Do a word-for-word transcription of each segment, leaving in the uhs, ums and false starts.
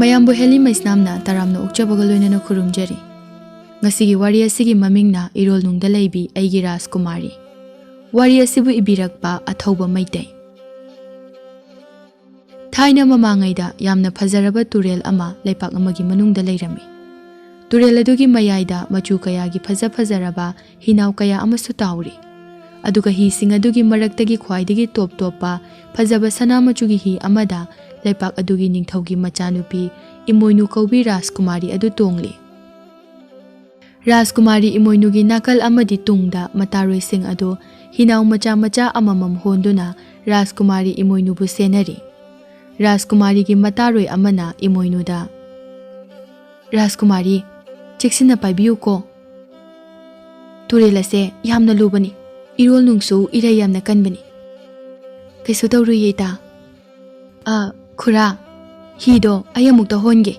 ꯃꯌꯥꯝꯕꯨ ꯍꯦꯂꯤ ꯃꯩꯁꯅꯥꯝꯅ ꯇꯔꯥꯝꯅ ꯑꯣꯛꯆꯕꯒ ꯂꯣꯏꯅꯅ ꯈꯨꯔꯨꯝꯖꯔꯤ꯫ ꯉꯁꯤꯒꯤ ꯋꯥꯔꯤ ꯑꯁꯤꯒꯤ ꯃꯃꯤꯡꯅ ꯏꯔꯣꯜꯅꯨꯡꯗ ꯂꯩꯕꯤ ꯑꯩꯒꯤ ꯔꯥꯖꯀꯨꯃꯥꯔꯤ꯫ ꯋꯥꯔꯤ ꯑꯁꯤꯕꯨ ꯏꯕꯤꯔꯛꯄ ꯑꯊꯧꯕ ꯃꯩꯇꯩ꯫ ꯊꯥꯏꯅ ꯃꯃꯥꯡꯉꯩꯗ ꯌꯥꯝꯅ ꯐꯖꯔꯕ ꯇꯨꯔꯦꯜ ꯑꯃ ꯂꯩꯄꯥꯛ ꯑꯃꯒꯤ ꯃꯅꯨꯡꯗ ꯂꯩꯔꯝꯃꯤ꯫ ꯇꯨꯔꯦꯜ ꯑꯗꯨꯒꯤ ꯃꯌꯥꯏꯗ ꯃꯆꯨ ꯀꯌꯥꯒꯤ ꯐꯖ ꯐꯖꯔꯕ ꯍꯤꯅꯥꯎ ꯀꯌꯥ ꯑꯃꯁꯨ ꯇꯥꯎꯔꯤ꯫ ꯑꯗꯨꯒ ꯍꯤꯁꯤꯡ ꯑꯗꯨꯒꯤ ꯃꯔꯛꯇꯒꯤ ꯈ꯭ꯋꯥꯏꯗꯒꯤ ꯇꯣꯞ ꯇꯣꯞꯄ ꯐꯖꯕ ꯁꯅꯥ ꯃꯆꯨꯒꯤ ꯍꯤ ꯑꯃꯗ ꯂꯩꯄꯥꯛ ꯑꯗꯨꯒꯤ ꯅꯤꯡꯊꯧꯒꯤ ꯃꯆꯥꯅꯨꯄꯤ ꯏꯃꯣꯏꯅꯨ ꯀꯧꯕꯤ ꯔꯥꯖꯀꯨꯃꯥꯔꯤ ꯑꯗꯨ ꯇꯣꯡꯂꯤ꯫ ꯔꯥꯖꯀꯨꯃꯥꯔꯤ ꯏꯃꯣꯏꯅꯨꯒꯤ ꯅꯥꯀꯜ ꯑꯃꯗꯤ ꯇꯨꯡꯗ ꯃꯇꯥꯔꯣꯏꯁꯤꯡ ꯑꯗꯨ ꯍꯤꯅꯥꯎ ꯃꯆꯥ ꯃꯆꯥ ꯑꯃꯃꯝ ꯍꯣꯟꯗꯨꯅ ꯔꯥꯖꯀꯨꯃꯥꯔꯤ ꯏꯃꯣꯏꯅꯨꯕꯨ ꯁꯦꯟꯅꯔꯤ꯫ ꯔꯥꯖꯀꯨꯃꯥꯔꯤꯒꯤ ꯃꯇꯥꯔꯣꯏ ꯑꯃꯅ ꯏꯃꯣꯏꯅꯨꯗ, "ꯔꯥꯖꯀꯨꯃꯥꯔꯤ, ꯆꯦꯛꯁꯤꯟꯅ ꯄꯥꯏꯕꯤꯌꯨꯀꯣ꯫ ꯇꯨꯔꯦꯜ ꯑꯁꯦ ꯌꯥꯝꯅ ꯂꯨꯕꯅꯤ꯫ ꯏꯔꯣꯜ ꯅꯨꯡꯁꯨ ꯏꯔꯩ ꯌꯥꯝꯅ ꯀꯟꯕꯅꯤ꯫" "ꯀꯩꯁꯨ ꯇꯧꯔꯨꯏꯌꯦ, ꯏꯇꯥ꯫" "ꯑ, ꯈꯨꯔꯥ, ꯍꯤꯗꯣ ꯑꯩ ꯑꯃꯨꯛꯇ ꯍꯣꯟꯒꯦ꯫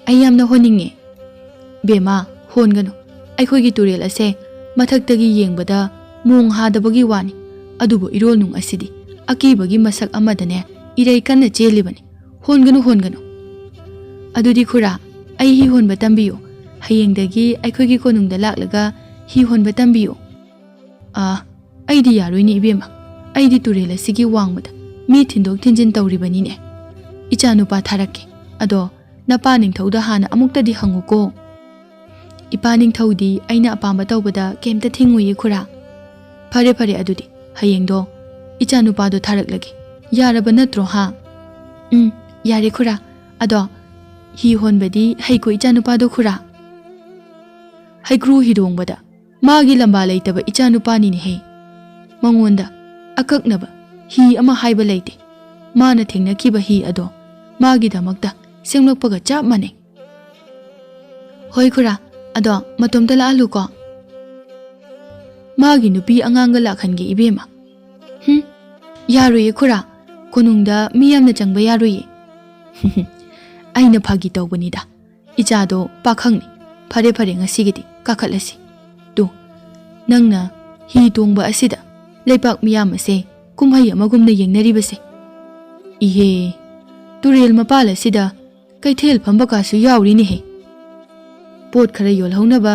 ꯑꯩ ꯌꯥꯝꯅ ꯍꯣꯟꯅꯤꯡꯉꯦ꯫" "ꯕꯦꯝꯃ, ꯍꯣꯟꯒꯅꯨ꯫ ꯑꯩꯈꯣꯏꯒꯤ ꯇꯨꯔꯦꯜ ꯑꯁꯦ ꯃꯊꯛꯇꯒꯤ ꯌꯦꯡꯕꯗ ꯃꯣꯡ ꯍꯥꯗꯕꯒꯤ ꯋꯥꯅꯤ, ꯑꯗꯨꯕꯨ ꯏꯔꯣꯜ ꯅꯨꯡ ꯑꯁꯤꯗꯤ ꯑꯀꯤꯕꯒꯤ ꯃꯁꯛ ꯑꯃꯗꯅꯦ ꯏꯔꯩ ꯀꯟꯅ ꯆꯦꯜꯂꯤꯕꯅꯤ꯫ ꯍꯣꯟꯒꯅꯨ, ꯍꯣꯟꯒꯅꯨ꯫" "ꯑꯗꯨꯗꯤ ꯈꯨꯔꯥ, ꯑꯩ ꯍꯤ ꯍꯣꯟꯕ ꯇꯝꯕꯤꯌꯨ꯫ ꯍꯌꯦꯡꯗꯒꯤ ꯑꯩꯈꯣꯏꯒꯤ ꯀꯣꯅꯨꯡꯗ ꯂꯥꯛꯂꯒ ꯍꯤ ꯍꯣꯟꯕ ꯇꯝꯕꯤꯌꯨ꯫" "ꯑꯥ, ꯑꯩꯗꯤ ꯌꯥꯔꯣꯏꯅꯦ ꯏꯕꯦꯝꯃ꯫ ꯑꯩꯗꯤ ꯇꯨꯔꯦꯜ ꯑꯁꯤꯒꯤ ꯋꯥꯡꯃꯗ ꯃꯤ ꯊꯤꯟꯗꯣꯛ ꯊꯤꯟꯖꯤꯟ ꯇꯧꯔꯤꯕꯅꯤꯅꯦ꯫ ꯏꯆꯥ ꯅꯨꯄꯥ ꯊꯥꯔꯛꯀꯦ꯫ ꯑꯗꯣ ꯅꯄꯥ ꯅꯤꯡꯊꯧꯗ ꯍꯥꯟꯅ ꯑꯃꯨꯛꯇꯗꯤ ꯍꯪꯉꯨꯀꯣ꯫" "ꯏꯄꯥ ꯅꯤꯡꯊꯧꯗꯤ ꯑꯩꯅ ꯑꯄꯥꯝꯕ ꯇꯧꯕꯗ ꯀꯩꯝꯇ ꯊꯤꯡꯉꯨꯏꯌꯦ ꯈꯨꯔꯥ꯫" "ꯐꯔꯦ, ꯐꯔꯦ, ꯑꯗꯨꯗꯤ ꯍꯌꯦꯡꯗꯣ ꯏꯆꯥ ꯅꯨꯄꯥꯗꯣ ꯊꯥꯔꯛꯂꯒꯦ꯫ ꯌꯥꯔꯕ ꯅꯠꯇ꯭ꯔꯣ, ꯍꯥ?" "ꯎꯝ, ꯌꯥꯔꯦ ꯈꯨꯔꯥ꯫ ꯑꯗꯣ ꯍꯤ ꯍꯣꯟꯕꯗꯤ ꯍꯩꯀꯣ ꯏꯆꯥ ꯅꯨꯄꯥꯗꯣ ꯈꯨꯔꯥ?" "ꯍꯩꯀ꯭ꯔꯨ ꯍꯤꯗꯣꯡꯕꯗ ꯃꯥꯒꯤ ꯂꯝꯕꯥ ꯂꯩꯇꯕ ꯏꯆꯥ ꯅꯨꯄꯥꯅꯤꯅꯦꯍꯦ꯫ ꯃꯉꯣꯟꯗ ꯑꯀꯛꯅꯕ ꯍꯤ ꯑꯃ ꯍꯥꯏꯕ ꯂꯩꯇꯦ꯫ ꯃꯥꯅ ꯊꯦꯡꯅꯈꯤꯕ ꯍꯤ ꯑꯗꯣ ꯃꯥꯒꯤꯗꯃꯛꯇ ꯁꯦꯝꯂꯛꯄꯒ ꯆꯞ ꯃꯥꯟꯅꯩ꯫" "ꯍꯣꯏ ꯈꯨꯔꯥ, ꯑꯗꯣ ꯃꯇꯣꯝꯇ ꯂꯥꯛꯍꯜꯂꯨꯀꯣ꯫" "ꯃꯥꯒꯤ ꯅꯨꯄꯤ ꯑꯉꯥꯡꯒ ꯂꯥꯛꯍꯟꯒꯦ ꯏꯕꯦꯝꯃ꯫" "ꯍꯨꯝ, ꯌꯥꯔꯣꯏꯌꯦ ꯈꯨꯔꯥ, ꯀꯣꯅꯨꯡꯗ ꯃꯤ ꯌꯥꯝꯅ ꯆꯪꯕ ꯌꯥꯔꯣꯏꯌꯦ꯫" "ꯑꯩꯅ ꯐꯥꯒꯤ ꯇꯧꯕꯅꯤꯗ, ꯏꯆꯥꯗꯣ ꯄꯥꯈꯪꯅꯤ꯫ ꯐꯔꯦ, ꯐꯔꯦ, ꯉꯁꯤꯒꯤꯗꯤ ꯀꯥꯈꯠꯂꯁꯤ꯫ ꯇꯨ, ꯅꯪꯅ ꯍꯤ ꯇꯣꯡꯕ ꯑꯁꯤꯗ ꯂꯩꯄꯥꯛ ꯃꯤꯌꯥꯝ ꯑꯁꯦ ꯀꯨꯝꯍꯩ ꯑꯃꯒꯨꯝꯅ ꯌꯦꯡꯅꯔꯤꯕꯁꯦ꯫ ꯏꯍꯦ, ꯇꯨꯔꯦꯜ ꯃꯄꯥꯜ ꯑꯁꯤꯗ ꯀꯩꯊꯦꯜ ꯐꯝꯕ ꯀꯥꯁꯨ ꯌꯥꯎꯔꯤꯅꯦꯍꯦ꯫ ꯄꯣꯠ ꯈꯔ ꯌꯣꯜꯍꯧꯅꯕ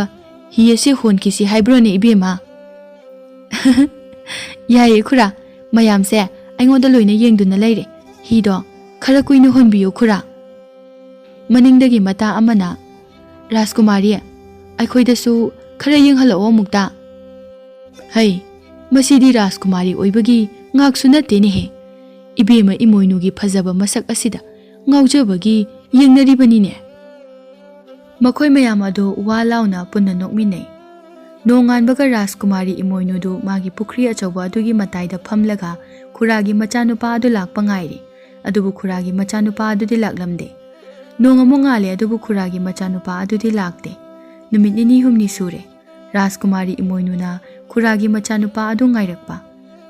ꯍꯤ ꯑꯁꯤ ꯍꯣꯟꯈꯤꯁꯤ ꯍꯥꯏꯕ꯭ꯔꯣꯅꯦ, ꯏꯕꯦꯝꯃ? ꯌꯥꯏꯌꯦ ꯈꯨꯔꯥ, ꯃꯌꯥꯝꯁꯦ ꯑꯩꯉꯣꯟꯗ ꯂꯣꯏꯅ ꯌꯦꯡꯗꯨꯅ ꯂꯩꯔꯦ꯫ ꯍꯤꯗꯣ ꯈꯔ ꯀꯨꯏꯅ ꯍꯣꯟꯕꯤꯌꯨ ꯈꯨꯔꯥ꯫ ꯃꯅꯤꯡꯗꯒꯤ ꯃꯇꯥ ꯑꯃꯅ, "ꯔꯥꯖꯀꯨꯃꯥꯔꯤ, ꯑꯩꯈꯣꯏꯗꯁꯨ ꯈꯔ ꯌꯦꯡꯍꯜꯂꯛꯑꯣ ꯑꯃꯨꯛꯇ꯫" ꯍꯩ, ꯃꯁꯤꯗꯤ ꯔꯥꯖꯀꯨꯃꯥꯔꯤ ꯑꯣꯏꯕꯒꯤ ꯉꯥꯛꯁꯨ ꯅꯠꯇꯦꯅꯦꯍꯦ꯫ ꯏꯕꯦꯝꯃ ꯏꯃꯣꯏꯅꯨꯒꯤ ꯐꯖꯕ ꯃꯁꯛ ꯑꯁꯤꯗ ꯉꯥꯎꯖꯕꯒꯤ ꯌꯦꯡꯅꯔꯤꯕꯅꯤꯅꯦ꯫ ꯃꯈꯣꯏ ꯃꯌꯥꯝ ꯑꯗꯨ ꯋꯥ ꯂꯥꯎꯅ ꯄꯨꯟꯅ ꯅꯣꯛꯃꯤꯟꯅꯩ꯫ ꯅꯣꯡꯉꯥꯟꯕꯒ ꯔꯥꯖꯀꯨꯃꯥꯔꯤ ꯏꯃꯣꯏꯅꯨꯗꯨ ꯃꯥꯒꯤ ꯄꯨꯈ꯭ꯔꯤ ꯑꯆꯧꯕ ꯑꯗꯨꯒꯤ ꯃꯇꯥꯏꯗ ꯐꯝꯂꯒ ꯈꯨꯔꯥꯒꯤ ꯃꯆꯥꯅꯨꯄꯥ ꯑꯗꯨ ꯂꯥꯛꯄ ꯉꯥꯏꯔꯤ꯫ ꯑꯗꯨꯕꯨ ꯈꯨꯔꯥꯒꯤ ꯃꯆꯥꯅꯨꯄꯥ ꯑꯗꯨꯗꯤ ꯂꯥꯛꯂꯝꯗꯦ꯫ ꯅꯣꯡ ꯑꯃꯨꯛ ꯉꯥꯜꯂꯦ, ꯑꯗꯨꯕꯨ ꯈꯨꯔꯥꯒꯤ ꯃꯆꯥꯅꯨꯄꯥ ꯑꯗꯨꯗꯤ ꯂꯥꯛꯇꯦ꯫ ꯅꯨꯃꯤꯠ ꯅꯤꯅꯤ ꯍꯨꯝꯅꯤ ꯁꯨꯔꯦ ꯔꯥꯖꯀꯨꯃꯥꯔꯤ ꯏꯃꯣꯏꯅꯨꯅ ꯈꯨꯔꯥꯒꯤ ꯃꯆꯥꯅꯨꯄꯥ ꯑꯗꯨ ꯉꯥꯏꯔꯛꯄ꯫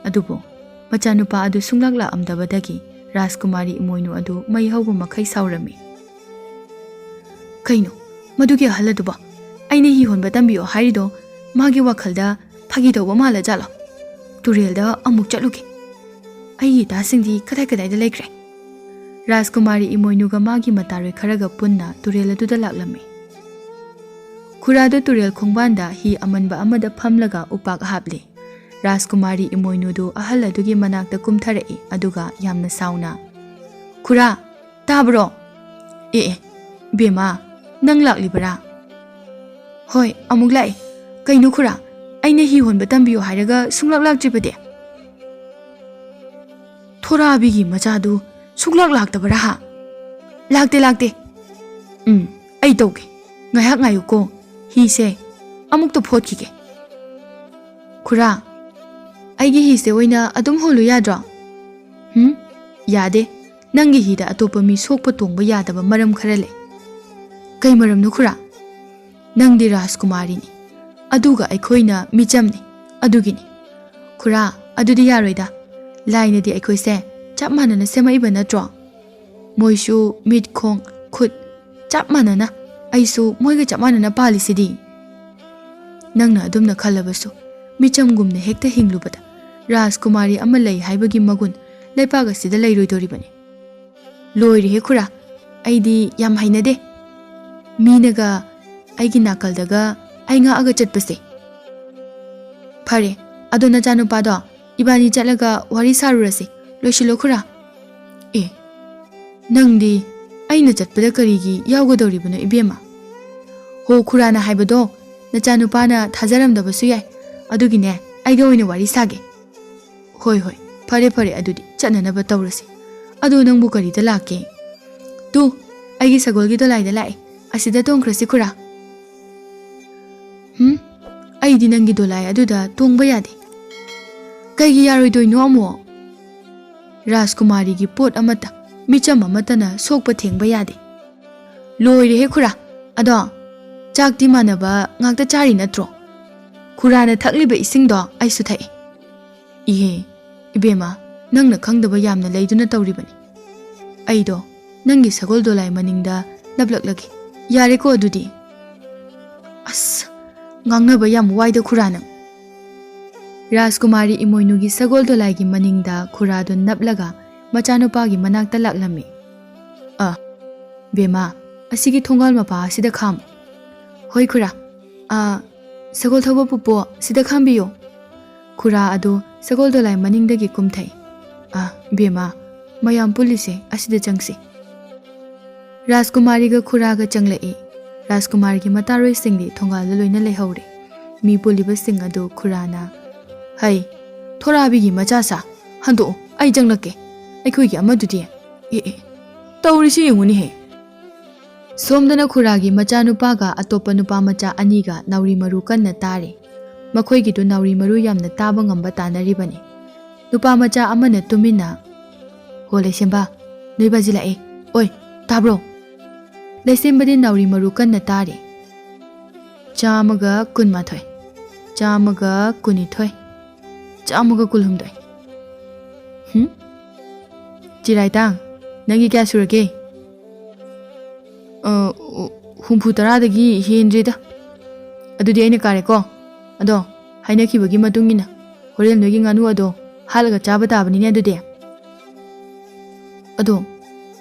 ꯑꯗꯨꯕꯨ ꯃꯆꯥꯅꯨꯄꯥ ꯑꯗꯨ ꯁꯨꯡꯂꯥꯛ ꯂꯥꯛꯑꯝꯗꯕꯗꯒꯤ ꯔꯥꯖꯀꯨꯃꯥꯔꯤ ꯏꯃꯣꯏꯅꯨ ꯑꯗꯨ ꯃꯩ ꯍꯧꯕ ꯃꯈꯩ ꯁꯥꯎꯔꯝꯃꯤ꯫ "ꯀꯩꯅꯣ ꯃꯗꯨꯒꯤ ꯑꯍꯜ ꯑꯗꯨꯕꯣ? ꯑꯩꯅ ꯍꯤ ꯍꯣꯟꯕ ꯇꯝꯕꯤꯌꯣ ꯍꯥꯏꯔꯤꯗꯣ ꯃꯥꯒꯤ ꯋꯥꯈꯜꯗ ꯐꯥꯒꯤ ꯇꯧꯕ ꯃꯥꯜꯂ ꯖꯥꯠꯂꯣ? ꯇꯨꯔꯦꯜꯗ ꯑꯃꯨꯛ ꯆꯠꯂꯨꯒꯦ꯫ ꯑꯩꯒꯤ ꯏꯇꯥꯁꯤꯡꯗꯤ ꯀꯗꯥꯏ ꯀꯗꯥꯏꯗ ꯂꯩꯈ꯭ꯔꯦ?" ꯔꯥꯖꯀꯨꯃꯥꯔꯤ ꯏꯃꯣꯏꯅꯨꯒ ꯃꯥꯒꯤ ꯃꯇꯥꯔꯣꯏ ꯈꯔꯒ ꯄꯨꯟꯅ ꯇꯨꯔꯦꯜ ꯑꯗꯨꯗ ꯂꯥꯛꯂꯝꯃꯤ꯫ ꯈꯨꯔꯥꯗꯨ ꯇꯨꯔꯦꯜ ꯈꯣꯡꯕꯥꯟꯗ ꯍꯤ ꯑꯃꯟꯕ ꯑꯃꯗ ꯐꯝꯂꯒ ꯎꯄꯥꯛ ꯍꯥꯞꯂꯤ꯫ ꯔꯥꯖꯀꯨꯃꯥꯔꯤ ꯏꯃꯣꯏꯅꯨꯗꯨ ꯑꯍꯜ ꯑꯗꯨꯒꯤ ꯃꯅꯥꯛꯇ ꯀꯨꯝꯊꯔꯛꯏ, ꯑꯗꯨꯒ ꯌꯥꯝꯅ ꯁꯥꯎꯅ, "ꯈꯨꯔꯥ, ꯇꯥꯕ꯭ꯔꯣ?" "ꯑꯦ ꯑꯦ, ꯕꯦꯝꯃ, ꯅꯪ ꯂꯥꯛꯂꯤꯕꯔꯥ?" "ꯍꯣꯏ, ꯑꯃꯨꯛ ꯂꯥꯛꯑꯦ꯫ ꯀꯩꯅꯣ ꯈꯨꯔꯥ, ꯑꯩꯅ ꯍꯤ ꯍꯣꯟꯕ ꯇꯝꯕꯤꯌꯨ ꯍꯥꯏꯔꯒ ꯁꯨꯡꯂꯥꯛ ꯂꯥꯛꯇ꯭ꯔꯤꯕꯗꯤ?" "ꯊꯣꯔꯥꯕꯤꯒꯤ ꯃꯆꯥꯗꯨ ꯁꯨꯡꯂꯥꯛ ꯂꯥꯛꯇꯕꯔꯥ ꯍꯥ?" "ꯂꯥꯛꯇꯦ, ꯂꯥꯛꯇꯦ꯫ ꯎꯝ, ꯑꯩ ꯇꯧꯒꯦ꯫ ꯉꯥꯏꯍꯥꯛ ꯉꯥꯏꯌꯨꯀꯣ꯫ ꯍꯤꯁꯦ ꯑꯃꯨꯛꯇ ꯐꯣꯠꯈꯤꯒꯦ꯫" "ꯈꯨꯔꯥ, ꯑꯩꯒꯤ ꯍꯤꯁꯦ ꯑꯣꯏꯅ ꯑꯗꯨꯝ ꯍꯣꯜꯂꯨ ꯌꯥꯗ꯭ꯔꯣ?" "ꯍꯨꯝ? ꯌꯥꯗꯦ꯫ ꯅꯪꯒꯤ ꯍꯤꯗ ꯑꯇꯣꯞꯄ ꯃꯤ ꯁꯣꯛꯄ ꯇꯣꯡꯕ ꯌꯥꯗꯕ ꯃꯔꯝ ꯈꯔ ꯂꯩ꯫" "ꯀꯩ ꯃꯔꯝꯅꯣ ꯈꯨꯔꯥ?" "ꯅꯪꯗꯤ ꯔꯥꯖꯀꯨꯃꯥꯔꯤꯅꯤ, ꯑꯗꯨꯒ ꯑꯩꯈꯣꯏꯅ ꯃꯤꯆꯝꯅꯤ, ꯑꯗꯨꯒꯤꯅꯤ꯫" "ꯈꯨꯔꯥ, ꯑꯗꯨꯗꯤ ꯌꯥꯔꯣꯏꯗ꯫ ꯂꯥꯏꯅꯗꯤ ꯑꯩꯈꯣꯏꯁꯦ ꯆꯞ ꯃꯥꯟꯅꯅ ꯁꯦꯝꯃꯛꯏꯕ ꯅꯠꯇ꯭ꯔꯣ? ꯃꯣꯏꯁꯨ ꯃꯤꯠ, ꯈꯣꯡ, ꯈꯨꯠ ꯆꯞ ꯃꯥꯟꯅꯅ, ꯑꯩꯁꯨ ꯃꯣꯏꯒ ꯆꯞ ꯃꯥꯟꯅꯅ ꯄꯥꯜꯂꯤꯁꯤꯗꯤ꯫" "ꯅꯪꯅ ꯑꯗꯨꯝꯅ ꯈꯜꯂꯕꯁꯨ, ꯃꯤꯆꯝꯒꯨꯝꯅ ꯍꯦꯛꯇ ꯍꯤꯡꯂꯨꯕꯗ ꯔꯥꯖꯀꯨꯃꯥꯔꯤ ꯑꯃ ꯂꯩ ꯍꯥꯏꯕꯒꯤ ꯃꯒꯨꯟ ꯂꯩꯄꯥꯛ ꯑꯁꯤꯗ ꯂꯩꯔꯣꯏꯗꯧꯔꯤꯕꯅꯤ꯫" "ꯂꯣꯏꯔꯦꯍꯦ ꯈꯨꯔꯥ, ꯑꯩꯗꯤ ꯌꯥꯝ ꯍꯩꯅꯗꯦ꯫ ꯃꯤꯅꯒ ꯑꯩꯒꯤ ꯅꯥꯀꯜꯗꯒ ꯑꯩ ꯉꯥꯛꯑꯒ ꯆꯠꯄꯁꯦ꯫ ꯐꯔꯦ, ꯑꯗꯣ ꯅꯆꯥꯅꯨꯄꯥꯗꯣ ꯏꯕꯥꯅꯤ ꯆꯠꯂꯒ ꯋꯥꯔꯤ ꯁꯥꯔꯨꯔꯁꯤ꯫ ꯂꯣꯏꯁꯤꯜꯂꯣ ꯈꯨꯔꯥ꯫ ꯑꯦ, ꯅꯪꯗꯤ ꯑꯩꯅ ꯆꯠꯄꯗ ꯀꯔꯤꯒꯤ ꯌꯥꯎꯒꯗꯧꯔꯤꯕꯅꯣ ꯏꯕꯦꯝꯃ? ꯍꯣ, ꯈꯨꯔꯥꯅ ꯍꯥꯏꯕꯗꯣ ꯅꯆꯥꯅꯨꯄꯥꯅ ꯊꯥꯖꯔꯝꯗꯕꯁꯨ ꯌꯥꯏ꯫ ꯑꯗꯨꯒꯤꯅꯦ, ꯑꯩꯒ ꯑꯣꯏꯅ ꯋꯥꯔꯤ ꯁꯥꯒꯦ꯫ ꯍꯣꯏ, ꯍꯣꯏ, ꯐꯔꯦ, ꯐꯔꯦ, ꯑꯗꯨꯗꯤ ꯆꯠꯅꯅꯕ ꯇꯧꯔꯁꯤ꯫ ꯑꯗꯣ ꯅꯪꯕꯨ ꯀꯔꯤꯗ ꯂꯥꯛꯀꯦ? ꯇꯨ, ꯑꯩꯒꯤ ꯁꯒꯣꯜꯒꯤ ꯗꯣꯂꯥꯏꯗ ꯂꯥꯛꯑꯦ꯫ ꯑꯁꯤꯗ ꯇꯣꯡꯈ꯭ꯔꯁꯤ ꯈꯨꯔꯥ꯫ ꯍꯨꯝ? ꯑꯩꯗꯤ ꯅꯪꯒꯤ ꯗꯣꯂꯥꯏ ꯑꯗꯨꯗ ꯇꯣꯡꯕ ꯌꯥꯗꯦ꯫ ꯀꯩꯒꯤ ꯌꯥꯔꯣꯏꯗꯣꯏꯅꯣ ꯑꯃꯨꯛ? ꯔꯥꯖꯀꯨꯃꯥꯔꯤꯒꯤ ꯄꯣꯠ ꯑꯃꯠꯇ, ꯃꯤꯆꯝ ꯑꯃꯠꯇꯅ ꯁꯣꯛꯄ ꯊꯦꯡꯕ ꯌꯥꯗꯦ꯫ ꯂꯣꯏꯔꯦꯍꯦ ꯈꯨꯔꯥ꯫ ꯑꯗꯣ ꯆꯥꯛꯇꯤ ꯃꯥꯟꯅꯕ ꯉꯥꯛꯇ ꯆꯥꯔꯤ ꯅꯠꯇ꯭ꯔꯣ? ꯈꯨꯔꯥꯅ ꯊꯛꯂꯤꯕ ꯏꯁꯤꯡꯗꯣ ꯑꯩꯁꯨ ꯊꯛꯏ꯫ ꯏꯍꯦ, ꯏꯕꯦꯝꯃ, ꯅꯪꯅ ꯈꯪꯗꯕ ꯌꯥꯝꯅ ꯂꯩꯗꯨꯅ ꯇꯧꯔꯤꯕꯅꯤ꯫ ꯑꯩꯗꯣ ꯅꯪꯒꯤ ꯁꯒꯣꯜ ꯗꯣꯂꯥꯏ ꯃꯅꯤꯡꯗ ꯅꯞꯂꯛꯂꯒꯦ꯫ ꯌꯥꯔꯦꯀꯣ ꯑꯗꯨꯗꯤ? ꯑꯁ, ꯉꯥꯡꯅꯕ ꯌꯥꯝ ꯋꯥꯏꯗ ꯈꯨꯔꯥ ꯅꯪ꯫ ꯔꯥꯖꯀꯨꯃꯥꯔꯤ ꯏꯃꯣꯏꯅꯨꯒꯤ ꯁꯒꯣꯜ ꯗꯣꯂꯥꯏꯒꯤ ꯃꯅꯤꯡꯗ ꯈꯨꯔꯥꯗꯨ ꯅꯞꯂꯒ ꯃꯆꯥꯅꯨꯄꯥꯒꯤ ꯃꯅꯥꯛꯇ ꯂꯥꯛꯂꯝꯃꯤ꯫ ꯑ, ꯕꯦꯝꯃ, ꯑꯁꯤꯒꯤ ꯊꯣꯡꯒꯥꯜ ꯃꯄꯥ ꯑꯁꯤꯗ ꯈꯥꯝꯃꯨ꯫ ꯍꯣꯏ ꯈꯨꯔꯥ꯫ ꯑ, ꯁꯒꯣꯜ ꯊꯧꯕ ꯄꯨꯄꯨ, ꯁꯤꯗ ꯈꯥꯝꯕꯤꯌꯨ꯫ ꯈꯨꯔꯥ ꯑꯗꯨ ꯁꯒꯣꯜ ꯗꯣꯂꯥꯏ ꯃꯅꯤꯡꯗꯒꯤ ꯀꯨꯝꯊꯩ꯫ ꯑ, ꯕꯦꯝꯃ, ꯃꯌꯥꯝ ꯄꯨꯜꯂꯤꯁꯦ ꯑꯁꯤꯗ ꯆꯪꯁꯤ꯫ ꯔꯥꯖꯀꯨꯃꯥꯔꯤꯒ ꯈꯨꯔꯥꯒ ꯆꯪꯂꯛꯏ꯫ ꯔꯥꯖꯀꯨꯃꯥꯔꯤꯒꯤ ꯃꯇꯥꯔꯣꯏꯁꯤꯡꯗꯤ ꯊꯣꯡꯒꯥꯜꯗ ꯂꯣꯏꯅ ꯂꯩꯍꯧꯔꯦ꯫ ꯃꯤ ꯄꯨꯜꯂꯤꯕꯁꯤꯡ ꯑꯗꯨ ꯈꯨꯔꯥꯅ, "ꯍꯩ, ꯊꯣꯔꯥꯕꯤꯒꯤ ꯃꯆꯥꯁꯥ, ꯍꯟꯗꯣꯛꯑꯣ, ꯑꯩ ꯆꯪꯂꯛꯀꯦ꯫ ꯑꯩꯈꯣꯏꯒꯤ ꯑꯃꯗꯨꯗꯤ? ꯑꯦ, ꯑꯦ, ꯇꯧꯔꯤꯁꯤ ꯌꯦꯡꯉꯨꯅꯦꯍꯦ!" ꯁꯣꯝꯗꯅ ꯈꯨꯔꯥꯒꯤ ꯃꯆꯥꯅꯨꯄꯥꯒ ꯑꯇꯣꯞꯄ ꯅꯨꯄꯥ ꯃꯆꯥ ꯑꯅꯤꯒ ꯅꯥꯎꯔꯤ ꯃꯔꯨ ꯀꯟꯅ ꯇꯥꯔꯤ꯫ ꯃꯈꯣꯏꯒꯤꯗꯨ ꯅꯥꯎꯔꯤ ꯃꯔꯨ ꯌꯥꯝꯅ ꯇꯥꯕ ꯉꯝꯕ ꯇꯥꯟꯅꯔꯤꯕꯅꯤ꯫ ꯅꯨꯄꯥ ꯃꯆꯥ ꯑꯃꯅ ꯇꯨꯃꯤꯟꯅ, "ꯍꯣ ꯂꯩꯁꯦꯝꯕ, ꯅꯣꯏ ꯕꯥꯖꯤ ꯂꯥꯛꯑꯦ꯫ ꯑꯣꯏ, ꯇꯥꯕ꯭ꯔꯣ?" ꯂꯩꯁꯦꯝꯕꯗꯤ ꯅꯥꯎꯔꯤ ꯃꯔꯨ ꯀꯟꯅ ꯇꯥꯔꯤ꯫ "ꯆꯥꯝꯃꯒ ꯀꯨꯟꯃꯥꯊꯣꯏ, ꯆꯥꯝꯃꯒ ꯀꯨꯟꯅꯤꯊꯣꯏ, ꯆꯥꯝꯃꯒ ꯀꯨꯟꯍꯨꯝꯗꯣꯏ꯫ ꯍꯨꯝ? ꯆꯤꯔꯥꯏꯇꯥꯡ, ꯅꯪꯒꯤ ꯀꯌꯥ ꯁꯨꯔꯒꯦ?" "ꯑ, ꯍꯨꯝꯐꯨ ꯇꯔꯥꯗꯒꯤ ꯍꯦꯟꯗ꯭ꯔꯤꯗ꯫ ꯑꯗꯨꯗꯤ ꯑꯩꯅ ꯀꯥꯔꯦꯀꯣ꯫ ꯑꯗꯣ, ꯍꯥꯏꯅꯈꯤꯕꯒꯤ ꯃꯇꯨꯡ ꯏꯟꯅ ꯍꯣꯔꯦꯟ ꯅꯣꯏꯒꯤ ꯉꯥꯅꯨ ꯑꯗꯣ ꯍꯥꯠꯂꯒ ꯆꯥꯕ ꯇꯥꯕꯅꯤꯅꯦ ꯑꯗꯨꯗꯤ꯫ ꯑꯗꯣ,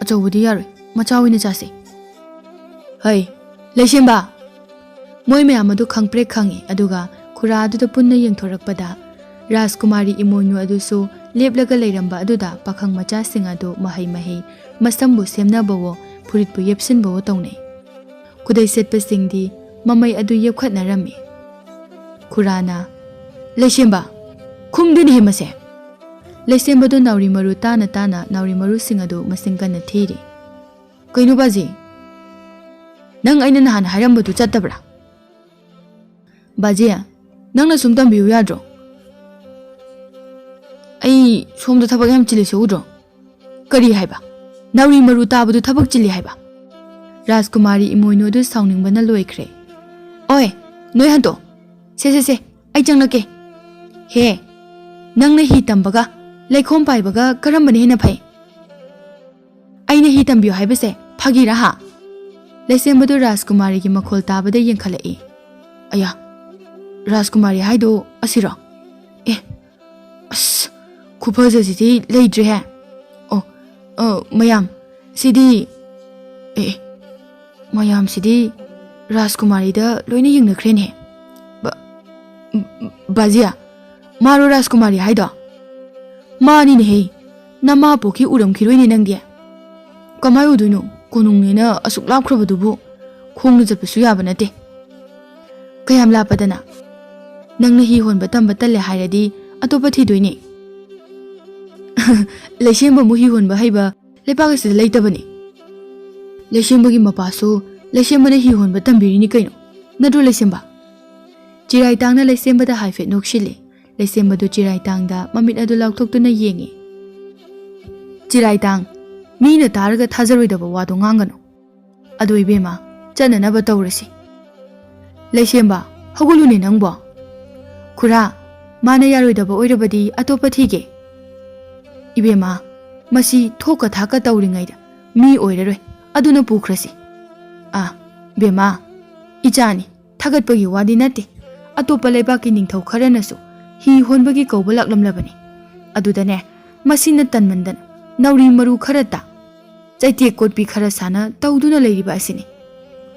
ꯑꯆꯧꯕꯗꯤ ꯌꯥꯔꯣꯏ, ꯃꯆꯥ ꯑꯣꯏꯅ ꯆꯥꯁꯦ꯫ ꯍꯩ, ꯂꯩꯁꯦꯝꯕ!" ꯃꯣꯏ ꯃꯌꯥꯝ ꯑꯗꯨ ꯈꯪꯄ꯭ꯔꯦꯛ ꯈꯪꯉꯤ, ꯑꯗꯨꯒ ꯈꯨꯔꯥ ꯑꯗꯨꯗ ꯄꯨꯟꯅ ꯌꯦꯡꯊꯣꯔꯛꯄꯗ ꯔꯥꯖꯀꯨꯃꯥꯔꯤ ꯏꯃꯣꯏꯅꯨ ꯑꯗꯨꯁꯨ ꯂꯦꯞꯂꯒ ꯂꯩꯔꯝꯕ ꯑꯗꯨꯗ ꯄꯥꯈꯪ ꯃꯆꯥꯁꯤꯡ ꯑꯗꯨ ꯃꯍꯩ ꯃꯍꯩ ꯃꯁꯝꯕꯨ ꯁꯦꯝꯅꯕꯋꯣ ꯐꯨꯔꯤꯠꯄꯨ ꯌꯦꯞꯁꯤꯟꯕꯋꯣ ꯇꯧꯅꯩ꯫ ꯈꯨꯗꯩ ꯁꯦꯠꯄꯁꯤꯡꯗꯤ ꯃꯃꯩ ꯑꯗꯨ ꯌꯦꯞꯈꯠꯅꯔꯝꯃꯤ꯫ ꯈꯨꯔꯥꯅ, "ꯂꯩꯁꯦꯝꯕ, ꯈꯨꯝꯗꯨꯅꯤꯍꯦ ꯃꯁꯦ!" ꯂꯩꯁꯦꯝꯕꯗꯨ ꯅꯥꯎꯔꯤ ꯃꯔꯨ ꯇꯥꯅ ꯇꯥꯅ ꯅꯥꯎꯔꯤ ꯃꯔꯨꯁꯤꯡ ꯑꯗꯨ ꯃꯁꯤꯡ ꯀꯟꯅ ꯊꯤꯔꯤ꯫ "ꯀꯩꯅꯣ ꯕꯥꯖꯤ? ꯅꯪ ꯑꯩꯅ ꯅꯍꯥꯟ ꯍꯥꯏꯔꯝꯕꯗꯨ ꯆꯠꯇꯕ꯭ꯔꯥ?" "ꯕꯥꯖꯤ, ꯅꯪꯅ ꯁꯨꯝ ꯇꯝꯕꯤꯌꯨ ꯌꯥꯗ꯭ꯔꯣ? ꯑꯩ ꯁꯣꯝꯗ ꯊꯕꯛ ꯌꯥꯝ ꯆꯤꯜꯂꯤꯁꯦ ꯎꯗ꯭ꯔꯣ?" "ꯀꯔꯤ ꯍꯥꯏꯕ? ꯅꯥꯎꯔꯤ ꯃꯔꯨ ꯇꯥꯕꯗꯨ ꯊꯕꯛ ꯆꯤꯜꯂꯤ ꯍꯥꯏꯕ?" ꯔꯥꯖꯀꯨꯃꯥꯔꯤ ꯏꯃꯣꯏꯅꯨ ꯑꯗꯨ ꯁꯥꯎꯅꯤꯡꯕꯅ ꯂꯣꯏꯈ꯭ꯔꯦ꯫ "ꯑꯣꯏ, ꯅꯣꯏ ꯍꯟꯇꯣ꯫ ꯁꯦ, ꯁꯦ, ꯁꯦ, ꯑꯩ ꯆꯪꯂꯛꯀꯦ꯫ ꯍꯦ, ꯅꯪꯅ ꯍꯤ ꯇꯝꯕꯒ ꯂꯩꯈꯣꯝ ꯄꯥꯏꯕꯒ ꯀꯔꯝꯕꯅ ꯍꯦꯟꯅ ꯐꯩ?" "ꯑꯩꯅ ꯍꯤ ꯇꯝꯕꯤꯌꯨ ꯍꯥꯏꯕꯁꯦ ꯐꯥꯒꯤꯔꯥ ꯍꯥ?" ꯂꯩꯁꯦꯝꯕꯗꯨ ꯔꯥꯖꯀꯨꯃꯥꯔꯤꯒꯤ ꯃꯈꯣꯜ ꯇꯥꯕꯗ ꯌꯦꯡꯈꯠꯂꯛꯏ꯫ "ꯑꯌꯥ, ꯔꯥꯖꯀꯨꯃꯥꯔꯤ ꯍꯥꯏꯗꯣ ꯑꯁꯤꯔꯣ? ꯑꯦ, ꯑꯁ, ꯈꯨꯐꯖꯁꯤꯗꯤ ꯂꯩꯇ꯭ꯔꯦꯍꯦ꯫ ꯑꯣ, ꯑ, ꯃꯌꯥꯝ, ꯁꯤꯗꯤ, ꯑꯦ, ꯑꯦ, ꯃꯌꯥꯝꯁꯤꯗꯤ ꯔꯥꯖꯀꯨꯃꯥꯔꯤꯗ ꯂꯣꯏꯅ ꯌꯦꯡꯅꯈ꯭ꯔꯦꯅꯦ꯫ ꯕ-, ꯕꯥꯖꯤꯌꯥ, ꯃꯥꯔꯣ ꯔꯥꯖꯀꯨꯃꯥꯔꯤ ꯍꯥꯏꯗꯣ?" "ꯃꯥꯅꯤꯅꯦꯍꯦ, ꯅꯃꯥ ꯄꯣꯛꯀꯤ ꯎꯔꯝꯈꯤꯔꯣꯏꯅꯦ ꯅꯪꯗꯤ꯫ ꯀꯃꯥꯏ ꯎꯗꯣꯏꯅꯣ? ꯀꯣꯅꯨꯡꯅꯦꯅ ꯑꯁꯨꯛ ꯂꯥꯞꯈ꯭ꯔꯕꯗꯨꯕꯨ ꯈꯣꯡꯅ ꯆꯠꯄꯁꯨ ꯌꯥꯕ ꯅꯠꯇꯦ꯫ ꯀꯌꯥꯝ ꯂꯥꯞꯄꯗꯅ? ꯅꯪꯅ ꯍꯤ ꯍꯣꯟꯕ ꯇꯝꯕ ꯇꯜꯂꯦ ꯍꯥꯏꯔꯗꯤ ꯑꯇꯣꯞꯄ ꯊꯤꯗꯣꯏꯅꯦ꯫" "ꯂꯩꯁꯦꯝꯕ ꯑꯃꯨꯛ ꯍꯤ ꯍꯣꯟꯕ ꯍꯩꯕ ꯂꯩꯕꯥꯛ ꯑꯁꯤꯗ ꯂꯩꯇꯕꯅꯤ꯫ ꯂꯩꯁꯦꯝꯕꯒꯤ ꯃꯄꯥꯁꯨ ꯂꯩꯁꯦꯝꯕꯅ ꯍꯤ ꯍꯣꯟꯕ ꯇꯝꯕꯤꯔꯤꯅꯤ ꯀꯩꯅꯣ, ꯅꯠꯇ꯭ꯔꯣ ꯂꯩꯁꯦꯝꯕ?" ꯆꯤꯔꯥꯏꯇꯥꯡꯅ ꯂꯩꯁꯦꯝꯕꯗ ꯍꯥꯏꯐꯦꯠ ꯅꯣꯛꯁꯤꯜꯂꯤ꯫ ꯂꯩꯁꯦꯝꯕꯗꯨ ꯆꯤꯔꯥꯏꯇꯥꯡꯗ ꯃꯃꯤꯠ ꯑꯗꯨ ꯂꯥꯎꯊꯣꯛꯇꯨꯅ ꯌꯦꯡꯉꯤ꯫ "ꯆꯤꯔꯥꯏꯇꯥꯡ, ꯃꯤꯅ ꯇꯥꯔꯒ ꯊꯥꯖꯔꯣꯏꯗꯕ ꯋꯥꯗꯣ ꯉꯥꯡꯒꯅꯨ꯫ ꯑꯗꯣ ꯏꯕꯦꯝꯃ, ꯆꯠꯅꯅꯕ ꯇꯧꯔꯁꯤ꯫ ꯂꯩꯁꯦꯝꯕ, ꯍꯧꯒꯠꯂꯨꯅꯦ ꯅꯪꯕꯣ꯫ ꯈꯨꯔꯥ, ꯃꯥꯅ ꯌꯥꯔꯣꯏꯗꯕ ꯑꯣꯏꯔꯕꯗꯤ ꯑꯇꯣꯞꯄ ꯊꯤꯒꯦ꯫ ꯏꯕꯦꯝꯃ, ꯃꯁꯤ ꯊꯣꯛꯀ ꯊꯥꯛꯀ ꯇꯧꯔꯤꯉꯩꯗ ꯃꯤ ꯑꯣꯏꯔꯔꯣꯏ, ꯑꯗꯨꯅ ꯄꯨꯈ꯭ꯔꯁꯤ꯫ ꯑꯥ, ꯏꯕꯦꯝꯃ, ꯏꯆꯥꯅꯤ, ꯊꯥꯒꯠꯄꯒꯤ ꯋꯥꯗꯤ ꯅꯠꯇꯦ꯫ ꯑꯇꯣꯞꯄ ꯂꯩꯕꯥꯛꯀꯤ ꯅꯤꯡꯊꯧ ꯈꯔꯅꯁꯨ ꯍꯤ ꯍꯣꯟꯕꯒꯤ ꯀꯧꯕ ꯂꯥꯛꯂꯝꯂꯕꯅꯤ꯫ ꯑꯗꯨꯗꯅꯦ, ꯃꯁꯤꯅ ꯇꯟꯃꯟꯗꯅ ꯅꯥꯎꯔꯤ ꯃꯔꯨ ꯈꯔ ꯇꯥ-" ꯆꯩꯇꯦꯛ ꯀꯣꯠꯄꯤ ꯈꯔ ꯁꯥꯅ ꯇꯧꯗꯨꯅ ꯂꯩꯔꯤꯕ ꯑꯁꯤꯅꯤ꯫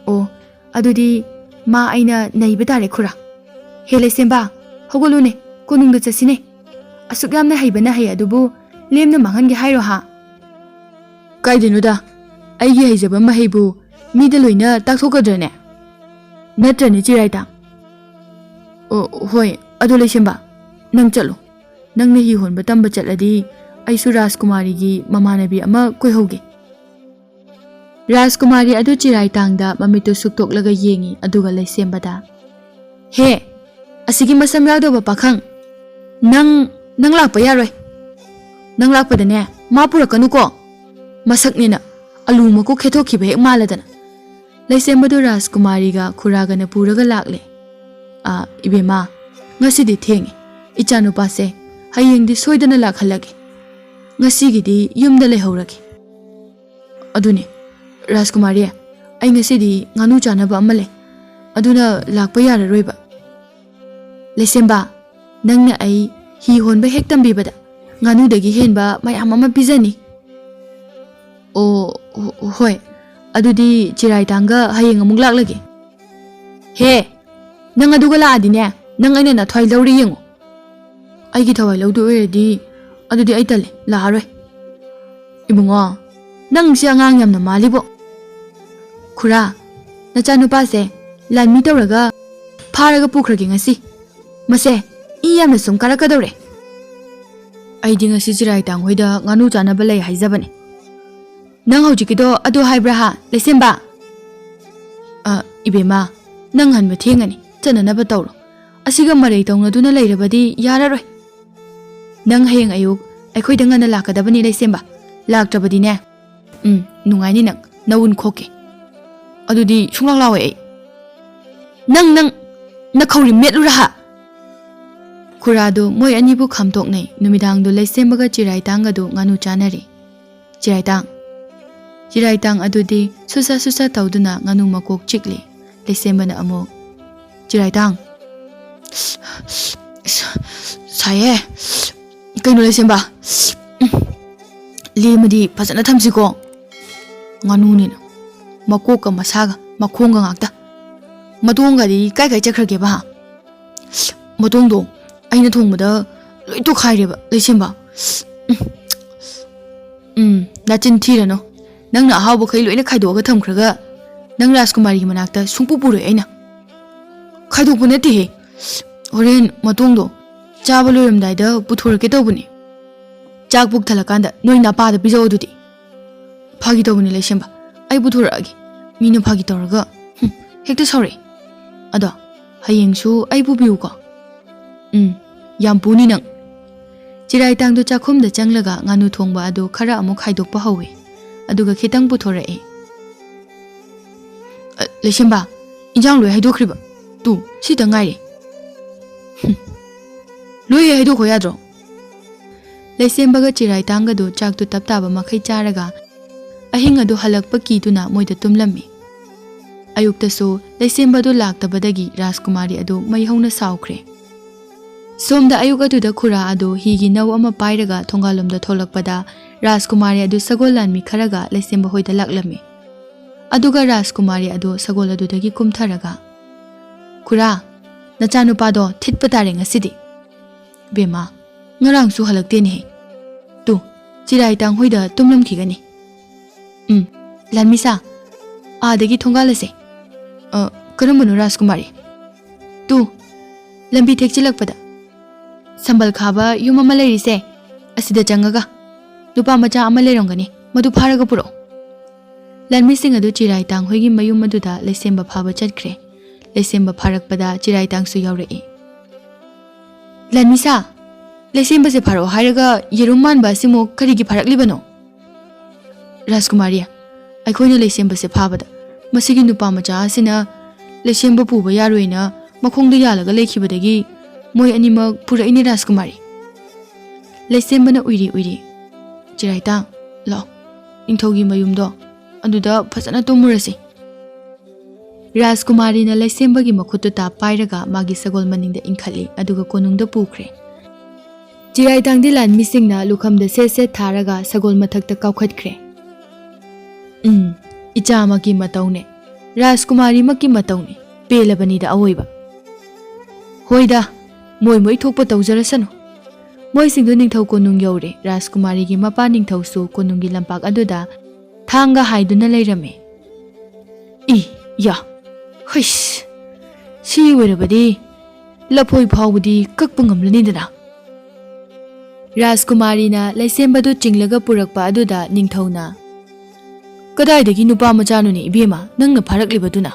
ꯑꯣ, ꯑꯗꯨꯗꯤ ꯃꯥ ꯑꯩꯅ ꯅꯩꯕ ꯇꯥꯔꯦ ꯈꯨꯔꯥ꯫ ꯍꯦ ꯂꯩꯁꯦꯝꯕ, ꯍꯧꯒꯠꯂꯨꯅꯦ, ꯀꯣꯅꯨꯡꯗ ꯆꯠꯁꯤꯅꯦ꯫ ꯑꯁꯨꯛ ꯌꯥꯝꯅ ꯍꯩꯕ ꯅꯍꯩ ꯑꯗꯨꯕꯨ ꯂꯦꯝꯅ ꯃꯥꯡꯍꯟꯒꯦ ꯍꯥꯏꯔꯣ ꯍꯥ? ꯀꯥꯏꯗꯩꯅꯣꯗ, ꯑꯩꯒꯤ ꯍꯩꯖꯕ ꯃꯍꯩꯕꯨ ꯃꯤꯗ ꯂꯣꯏꯅ ꯇꯥꯛꯊꯣꯛꯀꯗ꯭ꯔꯅꯦ? ꯅꯠꯇ꯭ꯔꯅꯦ ꯆꯤꯔꯥꯏꯇꯥꯡ? ꯑꯣ, ꯍꯣꯏ, ꯑꯗꯣ ꯂꯩꯁꯦꯝꯕ, ꯅꯪ ꯆꯠꯂꯣ꯫ ꯅꯪꯅ ꯍꯤ ꯍꯣꯟꯕ ꯇꯝꯕ ꯆꯠꯂꯗꯤ ꯑꯩꯁꯨ ꯔꯥꯖꯀꯨꯃꯥꯔꯤꯒꯤ ꯃꯃꯥꯟꯅꯕꯤ ꯑꯃ ꯀꯣꯏꯍꯧꯒꯦ꯫ ꯔꯥꯖꯀꯨꯃꯥꯔꯤ ꯑꯗꯨ ꯆꯤꯔꯥꯏꯇꯥꯡꯗ ꯃꯃꯤꯠꯇꯨ ꯁꯨꯛꯇꯣꯛꯂꯒ ꯌꯦꯡꯉꯤ, ꯑꯗꯨꯒ ꯂꯩꯁꯦꯝꯕꯗ, "ꯍꯦ, ꯑꯁꯤꯒꯤ ꯃꯁꯝ ꯌꯥꯎꯗꯕ ꯄꯥꯈꯪ, ꯅꯪ, ꯅꯪ ꯂꯥꯛꯄ ꯌꯥꯔꯣꯏ꯫ ꯅꯪ ꯂꯥꯛꯄꯗꯅꯦ, ꯃꯥ ꯄꯨꯔꯛꯀꯅꯨꯀꯣ꯫ ꯃꯁꯛꯅꯦꯅ ꯑꯂꯨ ꯃꯀꯨ ꯈꯦꯠꯊꯣꯛꯈꯤꯕ ꯍꯦꯛ ꯃꯥꯜꯂꯗꯅ꯫" ꯂꯩꯁꯦꯝꯕꯗꯨ ꯔꯥꯖꯀꯨꯃꯥꯔꯤꯒ ꯈꯨꯔꯥꯒꯅ ꯄꯨꯔꯒ ꯂꯥꯛꯂꯦ꯫ "ꯑꯥ, ꯏꯕꯦꯝꯃ, ꯉꯁꯤꯗꯤ ꯊꯦꯡꯉꯦ꯫ ꯏꯆꯥꯅꯨꯄꯥꯁꯦ ꯍꯌꯦꯡꯗꯤ ꯁꯣꯏꯗꯅ ꯂꯥꯛꯍꯜꯂꯒꯦ꯫ ꯉꯁꯤꯒꯤꯗꯤ ꯌꯨꯝꯗ ꯂꯩꯍꯧꯔꯒꯦ꯫" "ꯑꯗꯨꯅꯦ, ꯔꯥꯖꯀꯨꯃꯥꯔꯤ, ꯑꯩ ꯉꯁꯤꯗꯤ ꯉꯥꯅꯨ ꯆꯥꯅꯕ ꯑꯃ ꯂꯩ꯫ ꯑꯗꯨꯅ ꯂꯥꯛꯄ ꯌꯥꯔꯔꯣꯏꯕ꯫" "ꯂꯩꯁꯦꯝꯕ, ꯅꯪꯅ ꯑꯩ ꯍꯤ ꯍꯣꯟꯕ ꯍꯦꯛ ꯇꯝꯕꯤꯕꯗ ꯉꯥꯅꯨꯗꯒꯤ ꯍꯦꯟꯕ ꯃꯌꯥꯝ ꯑꯃ ꯄꯤꯖꯅꯤ꯫" "ꯑꯣ, ꯍꯣ-, ꯍꯣꯏ꯫ ꯑꯗꯨꯗꯤ ꯆꯤꯔꯥꯏꯇꯥꯡꯒ ꯍꯌꯦꯡ ꯑꯃꯨꯛ ꯂꯥꯛꯂꯒꯦ꯫" "ꯍꯦ, ꯅꯪ ꯑꯗꯨꯒ ꯂꯥꯛꯑꯗꯤꯅꯦ, ꯅꯪ ꯑꯩꯅ ꯅꯊ꯭ꯋꯥꯏ ꯂꯧꯔꯦ ꯌꯦꯡꯉꯨ꯫" "ꯑꯩꯒꯤ ꯊꯋꯥꯏ ꯂꯧꯗꯣꯏ ꯑꯣꯏꯔꯗꯤ, ꯑꯗꯨꯗꯤ ꯑꯩ ꯇꯜꯂꯦ, ꯂꯥꯛꯑꯔꯣꯏ꯫" "ꯏꯕꯨꯡꯉꯣ, ꯅꯪꯁꯦ ꯑꯉꯥꯡ ꯌꯥꯝꯅ ꯃꯥꯜꯂꯤꯕꯣ꯫" "ꯈꯨꯔꯥ, ꯅꯆꯥꯅꯨꯄꯥꯁꯦ ꯂꯥꯟꯃꯤ ꯇꯧꯔꯒ ꯐꯥꯔꯒ ꯄꯨꯈ꯭ꯔꯒꯦ ꯉꯁꯤ꯫ ꯃꯁꯦ ꯏ ꯌꯥꯝꯅ ꯁꯨꯝ ꯀꯥꯔꯛꯀꯗꯧꯔꯦ꯫" "ꯑꯩꯗꯤ ꯉꯁꯤ ꯆꯤꯔꯥꯏꯇꯥꯡ ꯍꯣꯏꯗ ꯉꯥꯅꯨ ꯆꯥꯅꯕ ꯂꯩ ꯍꯥꯏꯖꯕꯅꯦ꯫" "ꯅꯪ ꯍꯧꯖꯤꯛꯀꯤꯗꯣ ꯑꯗꯨ ꯍꯥꯏꯕ꯭ꯔꯥ ꯍꯥ, ꯂꯩꯁꯦꯝꯕ?" "ꯑ, ꯏꯕꯦꯝꯃ, ꯅꯪ ꯍꯟꯕ ꯊꯦꯡꯉꯅꯤ, ꯆꯠꯅꯅꯕ ꯇꯧꯔꯣ꯫ ꯑꯁꯤꯒ ꯃꯔꯩ ꯇꯧꯅꯗꯨꯅ ꯂꯩꯔꯕꯗꯤ ꯌꯥꯔꯔꯣꯏ꯫ ꯅꯪ ꯍꯌꯦꯡ ꯑꯌꯨꯛ ꯑꯩꯈꯣꯏꯗ ꯉꯟꯅ ꯂꯥꯛꯀꯗꯕꯅꯤ, ꯂꯩꯁꯦꯝꯕ꯫ ꯂꯥꯛꯇ꯭ꯔꯕꯗꯤꯅꯦ, ꯎꯝ, ꯅꯨꯡꯉꯥꯏꯅꯤ ꯅꯪ, ꯅꯋꯨꯟ ꯈꯣꯛꯀꯦ꯫ ꯑꯗꯨꯗꯤ ꯁꯨꯡꯂꯥꯛ ꯂꯥꯛꯑꯣꯏ ꯑꯩ꯫" "ꯅꯪ, ꯅꯪ, ꯅꯈꯧꯔꯤ ꯃꯦꯠꯂꯨꯔꯥ ꯍꯥ?" ꯈꯨꯔꯥꯗꯨ ꯃꯣꯏ ꯑꯅꯤꯕꯨ ꯈꯥꯝꯇꯣꯛꯅꯩ꯫ ꯅꯨꯃꯤꯗꯥꯡꯗꯨ ꯂꯩꯁꯦꯝꯕꯒ ꯆꯤꯔꯥꯏꯇꯥꯡꯒꯗꯨ ꯉꯥꯅꯨ ꯆꯥꯅꯔꯤ꯫ ꯆꯤꯔꯥꯏꯇꯥꯡ꯫ ꯆꯤꯔꯥꯏꯇꯥꯡ ꯑꯗꯨꯗꯤ ꯁꯨꯁꯥ ꯁꯨꯁꯥ ꯇꯧꯗꯨꯅ ꯉꯥꯅꯨ ꯃꯀꯣꯛ ꯆꯤꯛꯂꯤ꯫ ꯂꯩꯁꯦꯝꯕꯅ ꯑꯃꯨꯛ, "ꯆꯤꯔꯥꯏꯇꯥꯡ, ꯁꯥꯏꯌꯦ꯫ ꯀꯩꯅꯣ ꯂꯩꯁꯦꯝꯕ? ꯂꯦꯝꯃꯗꯤ ꯐꯖꯅ ꯊꯝꯁꯤꯀꯣ꯫" ꯉꯥꯅꯨꯅꯤꯅ꯫ ꯃꯀꯣꯛꯀ ꯃꯁꯥꯒ ꯃꯈꯣꯡꯒ ꯉꯥꯛꯇ꯫ ꯃꯇꯣꯡꯒꯗꯤ ꯀꯥꯏ ꯀꯥꯏ ꯆꯠꯈ꯭ꯔꯒꯦꯕ, ꯍꯥ? ꯃꯇꯣꯡꯗꯣ ꯑꯩꯅ ꯊꯣꯡꯕꯗ ꯂꯣꯏ ꯇꯣꯈꯥꯏꯔꯦꯕ, ꯂꯩꯁꯦꯝꯕ꯫ ꯎꯝ, ꯎꯝ, ꯅꯆꯤꯟ ꯊꯤꯔꯅꯨ꯫ ꯅꯪꯅ ꯑꯍꯥꯎꯕꯈꯩ ꯂꯣꯏꯅ ꯈꯥꯏꯗꯣꯛꯑꯒ ꯊꯝꯈ꯭ꯔꯒ ꯅꯪ ꯔꯥꯖꯀꯨꯃꯥꯔꯤꯒꯤ ꯃꯅꯥꯛꯇ ꯁꯨꯡꯄꯨ ꯄꯨꯔꯣꯏ ꯑꯩꯅ꯫ ꯈꯥꯏꯗꯣꯛꯄ ꯅꯠꯇꯦꯍꯦ꯫ ꯍꯣꯔꯦꯟ ꯃꯇꯣꯡꯗꯣ ꯆꯥꯕ ꯂꯣꯏꯔꯝꯗꯥꯏꯗ ꯄꯨꯊꯣꯔꯛꯀꯦ ꯇꯧꯕꯅꯦ꯫ ꯆꯥꯛ ꯄꯨꯛ ꯊꯜꯂꯀꯥꯟꯗ ꯅꯣꯏ ꯅꯄꯥꯗ ꯄꯤꯖꯧ ꯑꯗꯨꯗꯤ꯫ ꯐꯥꯒꯤ ꯇꯧꯕꯅꯦ ꯂꯩꯁꯦꯝꯕ꯫ ꯑꯩ ꯄꯨꯊꯣꯔꯛꯑꯒꯦ꯫ ꯃꯤꯅ ꯐꯥꯒꯤ ꯇꯧꯔꯒ, ꯍꯨꯝ, ꯍꯦꯛꯇ ꯁꯥꯎꯔꯛꯑꯦ꯫ ꯑꯗꯣ ꯍꯌꯦꯡꯁꯨ ꯑꯩ ꯄꯨꯕꯤꯌꯨꯀꯣ꯫ ꯎꯝ, ꯌꯥꯝ ꯄꯨꯅꯤ ꯅꯪ꯫ ꯆꯤꯔꯥꯏꯇꯥꯡꯗꯨ ꯆꯥꯛꯈꯨꯝꯗ ꯆꯪꯂꯒ ꯉꯥꯅꯨ ꯊꯣꯡꯕ ꯑꯗꯨ ꯈꯔ ꯑꯃꯨꯛ ꯈꯥꯏꯗꯣꯛꯄ ꯍꯧꯋꯦ꯫ ꯑꯗꯨꯒ ꯈꯤꯇꯪ ꯄꯨꯊꯣꯔꯛꯑꯦ꯫ ꯑ, ꯂꯩꯁꯦꯝꯕ, ꯏꯟꯖꯥꯡ ꯂꯣꯏ ꯍꯩꯗꯣꯛꯈ꯭ꯔꯤꯕ? ꯇꯨ, ꯁꯤꯇ ꯉꯥꯏꯔꯦ꯫ ꯍꯨꯝ, ꯂꯣꯏ ꯍꯦꯛ ꯍꯩꯗꯣꯛꯈꯣ ꯌꯥꯗ꯭ꯔꯣ? ꯂꯩꯁꯦꯝꯕꯒ ꯆꯤꯔꯥꯏꯇꯥꯡꯒꯗꯨ ꯆꯥꯛꯇꯨ ꯇꯞ ꯇꯥꯕ ꯃꯈꯩ ꯆꯥꯔꯒ ꯑꯍꯤꯡ ꯑꯗꯨ ꯍꯜꯂꯛꯄ ꯀꯤꯗꯨꯅ ꯃꯣꯏꯗ ꯇꯨꯝꯂꯝꯃꯤ꯫ ꯑꯌꯨꯛꯇꯁꯨ ꯂꯩꯁꯦꯝꯕꯗꯨ ꯂꯥꯛꯇꯕꯗꯒꯤ ꯔꯥꯖꯀꯨꯃꯥꯔꯤ ꯑꯗꯨ ꯃꯩ ꯍꯧꯅ ꯁꯥꯎꯈ꯭ꯔꯦ꯫ ꯁꯣꯝꯗ ꯑꯌꯨꯛ ꯑꯗꯨꯗ ꯈꯨꯔꯥ ꯑꯗꯨ ꯍꯤꯒꯤ ꯅꯧ ꯑꯃ ꯄꯥꯏꯔꯒ ꯊꯣꯡꯒꯥꯜꯂꯣꯝꯗ ꯊꯣꯛꯂꯛꯄꯗ ꯔꯥꯖꯀꯨꯃꯥꯔꯤ ꯑꯗꯨ ꯁꯒꯣꯜ ꯂꯥꯟꯃꯤ ꯈꯔꯒ ꯂꯩꯁꯦꯝꯕ ꯍꯣꯏꯗ ꯂꯥꯛꯂꯝꯃꯤ꯫ ꯑꯗꯨꯒ ꯔꯥꯖꯀꯨꯃꯥꯔꯤ ꯑꯗꯨ ꯁꯒꯣꯜ ꯑꯗꯨꯗꯒꯤ ꯀꯨꯝꯊꯔꯒ, "ꯈꯨꯔꯥ, ꯅꯆꯥꯅꯨꯄꯥꯗꯣ ꯊꯤꯠꯄ ꯇꯥꯔꯦ ꯉꯁꯤꯗꯤ꯫ ꯕꯦꯝꯃ, ꯉꯔꯥꯡꯁꯨ ꯍꯜꯂꯛꯇꯦꯅꯦꯍꯦ꯫ ꯇꯨ, ꯆꯤꯔꯥꯏꯇꯥꯡ ꯍꯣꯏꯗ ꯇꯨꯝꯂꯝꯈꯤꯒꯅꯤ꯫ ꯎꯝ, ꯂꯥꯟꯃꯤꯁꯥ, ꯑꯥꯗꯒꯤ ꯊꯣꯡꯒꯥꯜ ꯑꯁꯦ꯫" "ꯑ, ꯀꯔꯝꯕꯅꯣ ꯔꯥꯖꯀꯨꯃꯥꯔꯤ?" "ꯇꯨ, ꯂꯝꯕꯤ ꯊꯦꯛꯆꯤꯜꯂꯛꯄꯗ ꯁꯝꯕꯜ ꯈꯥꯕ ꯌꯨꯝ ꯑꯃ ꯂꯩꯔꯤꯁꯦ, ꯑꯁꯤꯗ ꯆꯪꯉꯒ ꯅꯨꯄꯥ ꯃꯆꯥ ꯑꯃ ꯂꯩꯔꯝꯒꯅꯤ, ꯃꯗꯨ ꯐꯥꯔꯒ ꯄꯨꯔꯛꯑꯣ꯫" ꯂꯥꯟꯃꯤꯁꯤꯡ ꯑꯗꯨ ꯆꯤꯔꯥꯏꯇꯥꯡ ꯍꯣꯏꯒꯤ ꯃꯌꯨꯝ ꯑꯗꯨꯗ ꯂꯩꯁꯦꯝꯕ ꯐꯥꯕ ꯆꯠꯈ꯭ꯔꯦ꯫ ꯂꯩꯁꯦꯝꯕ ꯐꯥꯔꯛꯄꯗ ꯆꯤꯔꯥꯏꯇꯥꯡꯁꯨ ꯌꯥꯎꯔꯛꯏ꯫ "ꯂꯥꯟꯃꯤꯁꯥ, ꯂꯩꯁꯦꯝꯕꯁꯦ ꯐꯥꯔꯛꯑꯣ ꯍꯥꯏꯔꯒ ꯌꯦꯔꯨꯝ ꯃꯥꯟꯕ ꯑꯁꯤꯃꯨꯛ ꯀꯔꯤꯒꯤ ꯐꯥꯔꯛꯂꯤꯕꯅꯣ?" "ꯔꯥꯖꯀꯨꯃꯥꯔꯤ, ꯑꯩꯈꯣꯏꯅ ꯂꯩꯁꯦꯝꯕꯁꯦ ꯐꯥꯕꯗ ꯃꯁꯤꯒꯤ ꯅꯨꯄꯥ ꯃꯆꯥ ꯑꯁꯤꯅ ꯂꯩꯁꯦꯝꯕ ꯄꯨꯕ ꯌꯥꯔꯣꯏꯅ ꯃꯈꯣꯡꯗ ꯌꯥꯜꯂꯒ ꯂꯩꯈꯤꯕꯗꯒꯤ ꯃꯣꯏ ꯑꯅꯤꯃꯛ ꯄꯨꯔꯛꯏꯅꯦ ꯔꯥꯖꯀꯨꯃꯥꯔꯤ꯫" ꯂꯩꯁꯦꯝꯕꯅ ꯎꯏꯔꯤ ꯎꯏꯔꯤ, "ꯆꯤꯔꯥꯏꯇꯥꯡ, ꯂꯥꯛꯑꯣ, ꯅꯤꯡꯊꯧꯒꯤ ꯃꯌꯨꯝꯗꯣ ꯑꯗꯨꯗ ꯐꯖꯅ ꯇꯨꯝꯃꯨꯔꯁꯤ꯫" ꯔꯥꯖꯀꯨꯃꯥꯔꯤꯅ ꯂꯩꯁꯦꯝꯕꯒꯤ ꯃꯈꯨꯠꯇꯨ ꯇꯥꯞ ꯄꯥꯏꯔꯒ ꯃꯥꯒꯤ ꯁꯒꯣꯜ ꯃꯅꯤꯡꯗ ꯏꯟꯈꯠꯂꯤ, ꯑꯗꯨꯒ ꯀꯣꯅꯨꯡꯗ ꯄꯨꯈ꯭ꯔꯦ꯫ ꯆꯤꯔꯥꯏꯇꯥꯡꯗꯤ ꯂꯥꯟꯃꯤꯁꯤꯡꯅ ꯂꯨꯈꯝꯗ ꯁꯦꯠ ꯁꯦꯠ ꯊꯥꯔꯒ ꯁꯒꯣꯜ ꯃꯊꯛꯇ ꯀꯥꯎꯈꯠꯈ꯭ꯔꯦ꯫ "ꯎꯝ, ꯏꯆꯥꯃꯛꯀꯤ ꯃꯇꯧꯅꯦ, ꯔꯥꯖꯀꯨꯃꯥꯔꯤꯃꯛꯀꯤ ꯃꯇꯧꯅꯦ, ꯄꯦꯜꯂꯕꯅꯤꯗ ꯑꯋꯣꯏꯕ꯫ ꯍꯣꯏꯗ, ꯃꯣꯏ ꯃꯣꯏ ꯊꯣꯛꯄ ꯇꯧꯖꯔꯁꯅꯨ꯫" ꯃꯣꯏꯁꯤꯡꯗꯨ ꯅꯤꯡꯊꯧ ꯀꯣꯅꯨꯡ ꯌꯧꯔꯦ꯫ ꯔꯥꯖꯀꯨꯃꯥꯔꯤꯒꯤ ꯃꯄꯥ ꯅꯤꯡꯊꯧꯁꯨ ꯀꯣꯅꯨꯡꯒꯤ ꯂꯝꯄꯥꯛ ꯑꯗꯨꯗ ꯊꯥꯡꯒ ꯍꯥꯏꯗꯨꯅ ꯂꯩꯔꯝꯃꯤ꯫ "ꯏ, ꯌꯥ, ꯍꯩꯁ, ꯁꯤ ꯑꯣꯏꯔꯕꯗꯤ ꯂꯐꯣꯏ ꯐꯥꯎꯕꯗꯤ ꯀꯛꯄ ꯉꯝꯂꯅꯤꯗꯅ꯫" ꯔꯥꯖꯀꯨꯃꯥꯔꯤꯅ ꯂꯩꯁꯦꯝꯕꯗꯨ ꯆꯤꯡꯂꯒ ꯄꯨꯔꯛꯄ ꯑꯗꯨꯗ ꯅꯤꯡꯊꯧꯅ, "ꯀꯗꯥꯏꯗꯒꯤ ꯅꯨꯄꯥ ꯃꯆꯥꯅꯣꯅꯦ ꯏꯕꯦꯝꯃ, ꯅꯪꯅ ꯐꯥꯔꯛꯂꯤꯕꯗꯨꯅ?